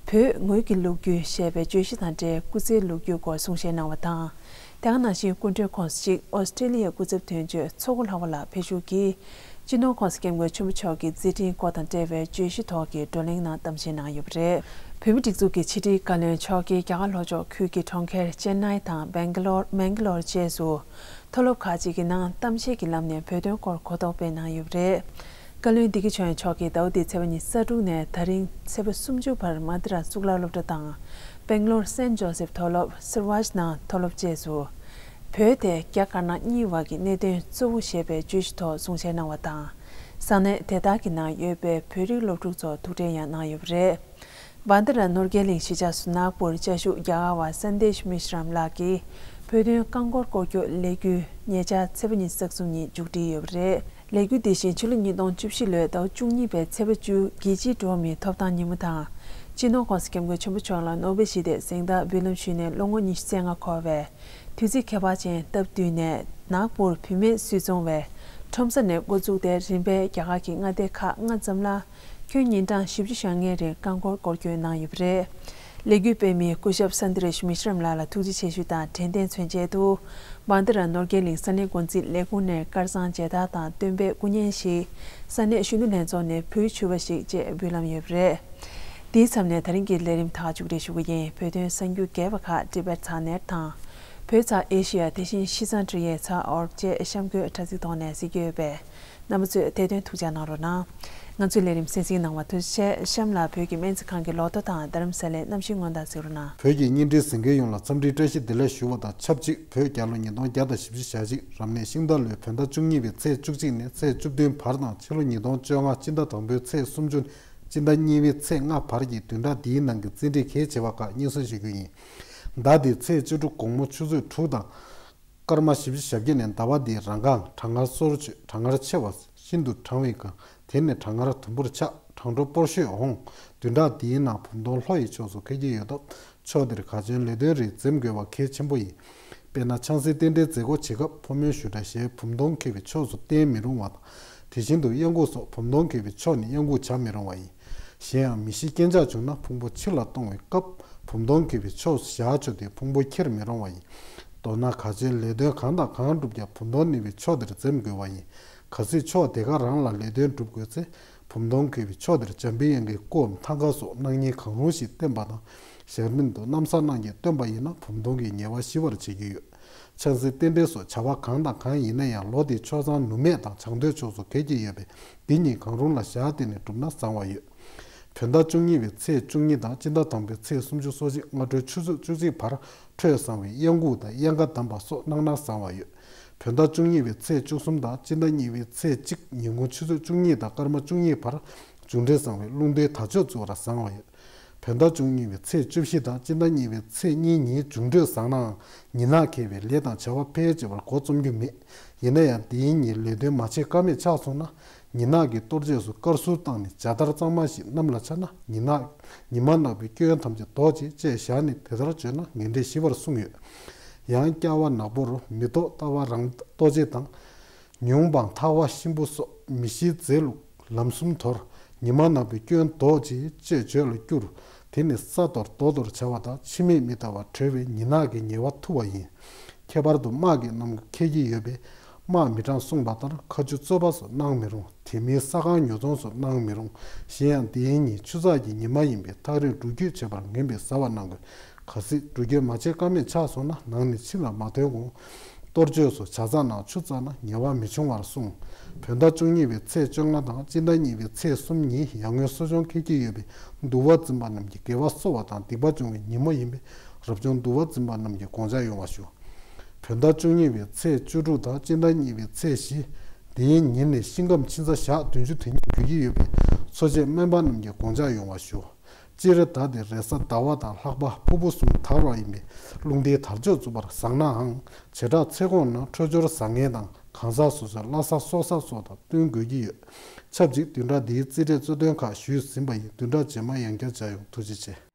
བོད་ངོས་ཀྱི་ལོ་རྒྱུས་ཞེས་པའི་བརྗོད་གཞི་དང་འབྲེལ་སྐུ་ཚེའི་ལོ་རྒྱུས་སྐོར་གསུང་བཤད་གནང་བ་དང་། དེ་ག་ནང་བཞིན་སྐུ་མགྲོན་ཁོངས་གཅིག་ཨོ་སི་ཀྲེ་ལི་ཡའི་སྐུ་ཚབ་དོན་གཅོད་མཚོ་སྒོ་ལྷ་བ་ལགས་ཕེབས་བཞུགས་ཀྱིས། སྤྱི་ནོར་༸གོང་ས་༸སྐྱབས་མགོན་ཆེན་པོ་མཆོག་གི་མཛད་འཕྲིན་སྐོར་དང་འབྲེལ་བའི་བརྗོད་གཞི་ཐོག་གི་བགྲོ་གླེང་ནང་གཏམ་བཤད་གནང་ཡོད་པ་རེད། བོད་མིའི་སྒྲིག་འཛུགས་ཀྱི་ཕྱི་དྲིལ་བཀའ་བློན་མཆོག་གིས་རྒྱ་གར་ལྷོ་ཕྱོགས་ཁུལ་གྱི་གྲོང་ཁྱེར་ཅེན་ནའི་དང་སྦེང་ག་ལོར། མེང་ག་ལོར་བཅས་སུ་མཐོ་སློབ་ཁག་ཅིག་གི་ནང་གཏམ་བཤད་ཀྱི་ལམ་ནས་བོད་དོན་སྐོར་གོ་རྟོགས་སྤེལ་གནང་ཡོད་པ་རེད། བཀའ་བློན་བདེ་སྐྱིད་ཆོས་དབྱངས་མཆོག་གིས་ཟླ་བ་འདིའི་ཚེས་པ་ཉི་ཤུ་རྩ་དྲུག་ནས་ད་རིང་ཚེས་པ་སུམ་ཅུ་བར་མ་ཏི་ར་གཙུག་ལག་སློབ་གྲྭ་དང་། སྦེང་ལོར་སེན་ཇོ་སེབ་མཐོ་སློབ། སིར་ཝཱཇ་ནང་མཐོ་སློབ་བཅས་སུ། བོད་དེ་རྒྱ་དཀར་ནག་གཉིས་བར་གྱི་གནད་དོན་གཙོ་བོ་ཞེས་པའི་བརྗོད་གཞི་ཐོག་གསུང་བཤད་གནང་བ་དང་། ས་གནས་དེ་དག་གི་ནང་ཡོད་པའི་བོད་རིགས་སློབ་ཕྲུག་ཚོར་ཐུག་འཕྲད་ཡང་གནང་ཡོད་པ་རེད། བྷན་དི་ར་ནོར་རྒྱས་གླིང་གཞིས་ཆགས་སུ་ནཱག་པུར་བཅའ་བཞུགས་རྒྱ་གར་བ་སན་དེཤ་མི་ཤི་རམ་ལགས་ཀྱིས་བོད་དོན་རྐང་འཁོར་སྐོར་སྐྱོད་ལས་འགུལ་ཉེ་ཆར་ཚེས་པ་ཉི་ཤུ་རྩ་གསུམ་ཉིན་མཇུག་སྒྲིལ་ཡོད་པ་རེད། ལས་འགུལ་འདི་བཞིན་ཕྱི་ལོ་ཉིས་སྟོང་བཅུ་བཞི་ལོའི་ཟླ་བ་བཅུ་གཉིས་པའི་ཚེས་པ་བཅུ་རྒྱལ་སྤྱིའི་འགྲོ་བ་མིའི་ཐོབ་ཐང་ཉིན་མོ་དང་། སྤྱི་ནོར་༸གོང་ས་༸སྐྱབས་མགོན་ཆེན་པོ་མཆོག་ལ་ནོ་བེལ་ཞི་བདེའི་གཟེངས་རྟགས་འབུལ་ལམ་ཞུས་ནས་ལོ་ངོ་ཉི་ཤུ་རྩ་ལྔ་འཁོར་བའི་དུས་ཚིགས་ཁྱད་པར་ཅན་སྟབས་བསྟུན་ནས། ནཱག་པུར་བུད་མེད་སུད་ཚོང་བའི་ཁྲོམ་ས་ནས་འགོ་བཙུགས་ཏེ། རིམ་པས་རྒྱ་གར་གྱི་མངའ་སྡེ་ཁག་ལྔ་ཙམ་ལ་ཁྱོན་ཉིན་གྲངས་བཞི་བཅུ་ཞེ་ལྔའི་རིང་རྐང་འཁོར་སྐོར་སྐྱོད་གནང་ཡོད་པ་རེད། ལས་འགུལ་སྤེལ་མི་སྐུ་ཞབས་སན་དི་རེཤ་མི་ཤི་རམ་ལགས་ལ་ཐུགས་རྗེ་ཆེ་ཞུ་དང་དྲན་རྟེན་མཚོན་ཆེད་དུ། བྷན་དི་ར་ནོར་རྒྱས་གླིང་ས་གནས་འགོ་འཛིན་ལས་ཁུངས་ནས་དཀར་གཙང་མཇལ་དར་དང་སྟོན་པའི་སྐུ་བརྙན་ཞིག་ས་གནས་གཞོན་ནུ་ལྷན་ཚོགས་ནས་འབུལ་ཞུས་པ་ཞིག་བཅས་འབུལ་ལམ་ཡོད་པ་རེད། དེའི་མཚམས་ནས་ད་རིང་གི་ལས་རིམ་དག་མཇུག་སྒྲིལ་ཞུ་གི་ཡིན། བོད་དོན་གསར་འགྱུར་རྒྱས་པ་ཁག་ཊི་བེཊ་ཚགས་ནེཊ་དང་། བོད་ཚགས་ཨེ་ཤི་ཡ། དེ་བཞིན་ཤིས་ཙང་ཀྲི་ཡའི་ཚགས་ཨོར་བཅས་གཤམ་འཁོད་དྲ་ཚིགས་ཐོག་ནས་གཟིགས་རྒྱུ་ཡོད་པས། རྣམ་པ་ཚོས་དེ་དོན་ཐུགས་འཇགས་གནང་རོགས་གནང་། ང་ཚོའི་ལས་རིམ་གསན་གཟིགས་གནང་བར་ཐུགས་རྗེ་ཆེ། གཤམ་ལ་བོད་ཀྱི་སྨན་རྩིས་ཁང་གི་ལོ་ཐོ་དང་རྡ་རམ་ས་ལའི་གནམ་གཤིས་སྔོན་བརྡ་གཟིགས་རོགས་གནང་། བོད་ཀྱི་བརྙན་འཕྲིན་གཟིགས་མཁན་ཡོངས་ལ་འཚམས་འདྲིའི་བཀྲ་ཤིས་བདེ་ལེགས་ཞུ་བ་དང་ཆབས་ཅིག་བོད་རྒྱལ་ལོ་ཉིས་སྟོང་བརྒྱ་དང་བཞི་བཅུ་ཞེ་གཅིག་རབ་གནས་ཤིང་རྟ་ལོའི་བོད་ཟླ་བཅུ་གཉིས་པའི་ཚེས་བཅུ་གཅིག་ནས་ཚེས་བཅུ་བདུན་བར་དང་། ཕྱི་ལོ་ཉིས་སྟོང་བཅོ་ལྔ་སྤྱི་ཟླ་དང་པོའི་ཚེས་སུམ་ཅུ་ནས་སྤྱི་ཟླ་གཉིས་པའི་ཚེས་ལྔ་བར་གྱི་བདུན་ཕྲག་འདིའི་ནང་གི་བཙན་ཁྲིད་གལ་ཆེ་བ་ཁག་སྙན་སེང་ཞུ་རྒྱུ་ཡིན། ཟླ་འདིའི་ཚེས་བཅུ་དྲུག་དགོང་མོ་ཆུ་ཚོད་དྲུག་དང་སྐར་མ་བཞི་བཅུ་ཞེ་བརྒྱད་ནས་ཟླ་བ་འདིའི་རང་གང་གྲང་ངར་གཙོ་བོར་བརྗོད། གྲང་ངར་ཆེ་བ། ཤིན་ཏུ་གྲང་བའི་སྒང་། དེ་ནས་གྲང་ངར་དུམ་བུར་ཆག་གྲང་དྲོ་སྤོར་ཤོས་འོང་། བདུན་ཕྲག་འདིའི་ནང་བུམ་སྟོང་ལྷོ་ཡི་ཕྱོགས་སུ་འཁེལ་གྱི་ཡོད་སྟབས། ཕྱོགས་འདིར་ག་ཚོད་ལས་དོན་རིགས་འཛེམ་དགོས་པ་གལ་ཆེན་པོ་ཡིན། དཔེར་ན། ཆང་སའི་རྟེན་འབྲེལ་མཛད་སྒོ་བྱེད་སྐབས་ཕོ་མོའི་བཞུགས་གྲལ་གཞན་བུམ་སྟོང་འཁེལ་བའི་ཕྱོགས་སུ་བརྟེན་མི་རུང་བ་དང་། དེ་བཞིན་དུ་གཡང་འགུགས་སོགས་བུམ་སྟོང་འཁེལ་བའི་ཕྱོགས་ནས་གཡང་འགུགས་བྱ་མི་རུང་བ་ཡིན། གཞན་ཡང་། མི་ཤི་རྐྱེན་ཆག་བྱུང་ན་ཕུང་པོ་ཕྱི་ལ་གཏོང་བའི་སྐབས་བུམ་སྟོང་འཁེལ་བའི་ཕྱོགས་སུ་བཞག་ཆོག་སྟེ་ཕུང་པོ་འཁྱེར་མི་རུང་བ་ཡིན། མདོར་ན། ག་ཚོད་ལས་དོན་གང་དང་གང་བསྒྲུབ་ཀྱང་བུམ་སྟོང་གནས་པའི་ཕྱོགས་དེར་འཛེམ་དགོས་པ་ཡིན། གལ་སྲིད་ཕྱོགས་དེ་ག་རང་ལ་ལས་དོན་སྒྲུབ་དགོས་ཚེ། བུམ་སྟོང་འཁེལ་བའི་ཕྱོགས་དེར་འཇམ་པའི་དབྱངས་ཀྱི་སྐུའམ་ཐང་ག་སོགས་སྣང་བརྙན་གང་རུང་ཞིག་བསྟན་པ་དང་། གཞན་མིན་དུ་གནམ་ས་སྣང་བརྙན་སྟོན་པ་ཡིན་ན་བུམ་སྟོང་གི་ཉེས་པ་ཞི་བར་བྱེད་ཀྱི་ཡོད། ཆང་སའི་རྟེན་འབྲེལ་སོགས་བྱ་བ་གང་དང་གང་ཡིན་ན་ཡང་ལོ་དེའི་ཆོས་བཟང་ནུབ་སྨད་དང་བྱང་སྟོད་ཕྱོགས་སུ་འཁེལ་གྱི་ཡོད་པས། འདི་གཉིས་གང་རུང་ལ་ཞལ་གཏད་ནས་བསྒྲུབས་ན་བཟང་བ་ཡོད། བོད་ཟླ་བཅུ་གཉིས་པའི་ཚེས་བཅུ་གཉིས་དང་སྤྱི་ཟླ་དང་པོའི་ཚེས་སུམ་ཅུ་སོ་གཅིག་སྔ་དྲོའི་ཆུ་ཚོད་བཅུ་གཅིག་བར་འཕྲོད་བཟང་བའི་གཡང་འགུགས་དང་གཡང་ཁ་བསྡམས་པ་སོགས་གནང་ན་བཟང་བ་ཡོད། བོད་ཟླ་བཅུ་གཉིས་པའི་ཚེས་བཅུ་གསུམ་དང་སྤྱི་ཟླ་གཉིས་པའི་ཚེས་གཅིག་ཉིན་གུང་ཆུ་ཚོད་བཅུ་གཉིས་དང་སྐར་མ་བཅུ་གཉིས་བར་མཇུག་འབྲས་བཟང་བའི་རླུང་རྟའི་དར་ལྕོག་འཛུགས་པར་བཟང་བ་ཡོད། བོད་ཟླ་བཅུ་གཉིས་པའི་ཚེས་བཅུ་བཞི་དང་སྤྱི་ཟླ་གཉིས་པའི་ཚེས་གཉིས་ཉིན་མཇུག་འབྲས་བཟང་ནའང་ཉིན་ནག་འཁེལ་བས་ལས་དང་བྱ་བ་ཕལ་ཆེ་བར་འགོ་རྩོམ་རྒྱུ་མེད། ཡིན་ན་ཡང་དེའི་ཉིན་ལས་དོན་མ་བྱེད་ཀ་མེད་ཆགས་སོང་ན། ཉིན་ནག་གི་གཏོར་རྗེས་སུ་དཀར་གསུར་བཏང་ནས་ཇ་དར་གཙང་མ་ཞིག་གནམ་ལ་འཕྱར་ན། ཉིན་ནག་ཉི་མ་ནག་པོའི་སྐྱོན་ཐམས་ཅད་ཟློག་ཅིག་ཅེས་ཞལ་ནས་དེ་ལྟར་བརྗོད་ན་ངན་འབྲས་ཞི་བར་གསུངས་ཡོད། ཡང་སྐྱ་བ་ནག་པོ་རུ་མི་ལྡོག་ལྟ་བ་རང་ལྟོ་འཕྱེ་དང་། ཉུང་འབངས་ཐག་པ་གཤིན་པོ་སོགས་མི་ཤིའི་རྫས་བླུགས་ལམ་གསུམ་དོར། ཉི་མ་ནག་པོའི་སྐྱོན་ཟློག་ཅིག་ཅེས་བརྗོད་ལ་བསྐྱུར། དེ་ནི་ས་གཏོར་རྡོ་གཏོར་བྱ་བ་དང་ཕྱི་མིག་མི་ལྟ་བར་གྲོལ་བའི་ཉིན་ནག་གི་ཉེས་པ་ཐུབ་པ་ཡིན། ཁྱད་པར་དུ་དམག་གི་རྣམ་འཁྱེར་གྱི་ཡོད་པས། དམག་མི་དྲངས་གསུངས་པ་ལྟར་མཁའ་ཆུ་བཙོས་པ་སོགས་གནང་མི་རུང་། དེ་མིན་ས་ཁང་ཉོ་ཚོང་སོགས་གནང་མི་རུང་། གཞན་ཡང་དེའི་ཉིན་ཆུ་ཚགས་ཀྱི་ཉི་མ་ཡིན་པས་ཐག་རིང་འགྲུལ་སྐྱོད་བྱེད་པར་ངན་པས་གཟའ་བར་གནང་དགོས། གལ་སྲིད་འགྲུལ་སྐྱོད་མ་བྱེད་ཀ་མེད་ཆགས་སོང་ན་ནང་ནས་ཕྱི་ལ་མ་ཐོན་གོང་གཏོར་མཆོད་སོགས་བྱ་ས་ནང་ཆུ་བཙགས་ན་ཉེ་བ་མི་འབྱུང་བར་གསུངས། བོད་ཟླ་བཅུ་གཉིས་པའི་ཚེས་བཅོ་ལྔ་དང་སྤྱི་ཟླ་གཉིས་པའི་ཚེས་གསུམ་ཉིན་ཡར་ངོའི་གསོ་སྦྱོང་འཁེལ་གྱི་ཡོད་པས་འདུལ་བ་འཛིན་པ་རྣམས་ཀྱིས་དགེ་བ་གསོ་བ་དང་སྡིག་པ་སྦྱོང་བའི་ཉིན་མོ་ཡིན་པས་རབ་བྱུང་འདུལ་བ་འཛིན་པ་རྣམས་ཀྱིས་དགོངས་འཇགས་ཡོང་བ་ཞུ། བོད་ཟླ་བཅུ་གཉིས་པའི་ཚེས་བཅུ་དྲུག་དང་སྤྱི་ཟླ་གཉིས་པའི་ཚེས་བཞི། འདིའི་ཉིན་ནི་ཤིང་སྐམ་ཕྱི་ཟླ་ཞག་བདུན་ཅུ་དོན་གཉིས་འགོས་ཀྱི་ཡོད་པས་འཚོ་བྱེད་སྨན་པ་རྣམས་ཀྱིས་དགོངས་འཇགས་ཡོང་བ་ཞུ། སྤྱིར་ཟླ་འདིར་རེས་གཟའ་ཟླ་བ་དང་ལྷག་པ་ཕུར་བུ་གསུམ་དར་བ་ཡིན་པས་རླུང་རྟའི་དར་ལྕོག་འཛུགས་པར་བཟང་ནའང་བྱེ་བྲག་ཚེ་གོང་ན་འཕྲོད་སྦྱོར་བཟང་ངན་དང་གང་ཟག་སོ་སོའི་བླ་གཟའ་སྲོག་གཟའ་སོགས་དང་བསྟུན་དགོས་ཀྱི་ཡོད། ཆབས་ཅིག་བདུན་ཕྲག་འདིའི་རྩིས་འབྲས་རྩོད་དོན་ཁག་ཞུས་ཟིན་པ་ཡིན། བདུན་ཕྲག་རྗེས་མ་ཡང་བསྐྱར་མཇལ་ཡོང་། ཐུགས་རྗེ་ཆེ།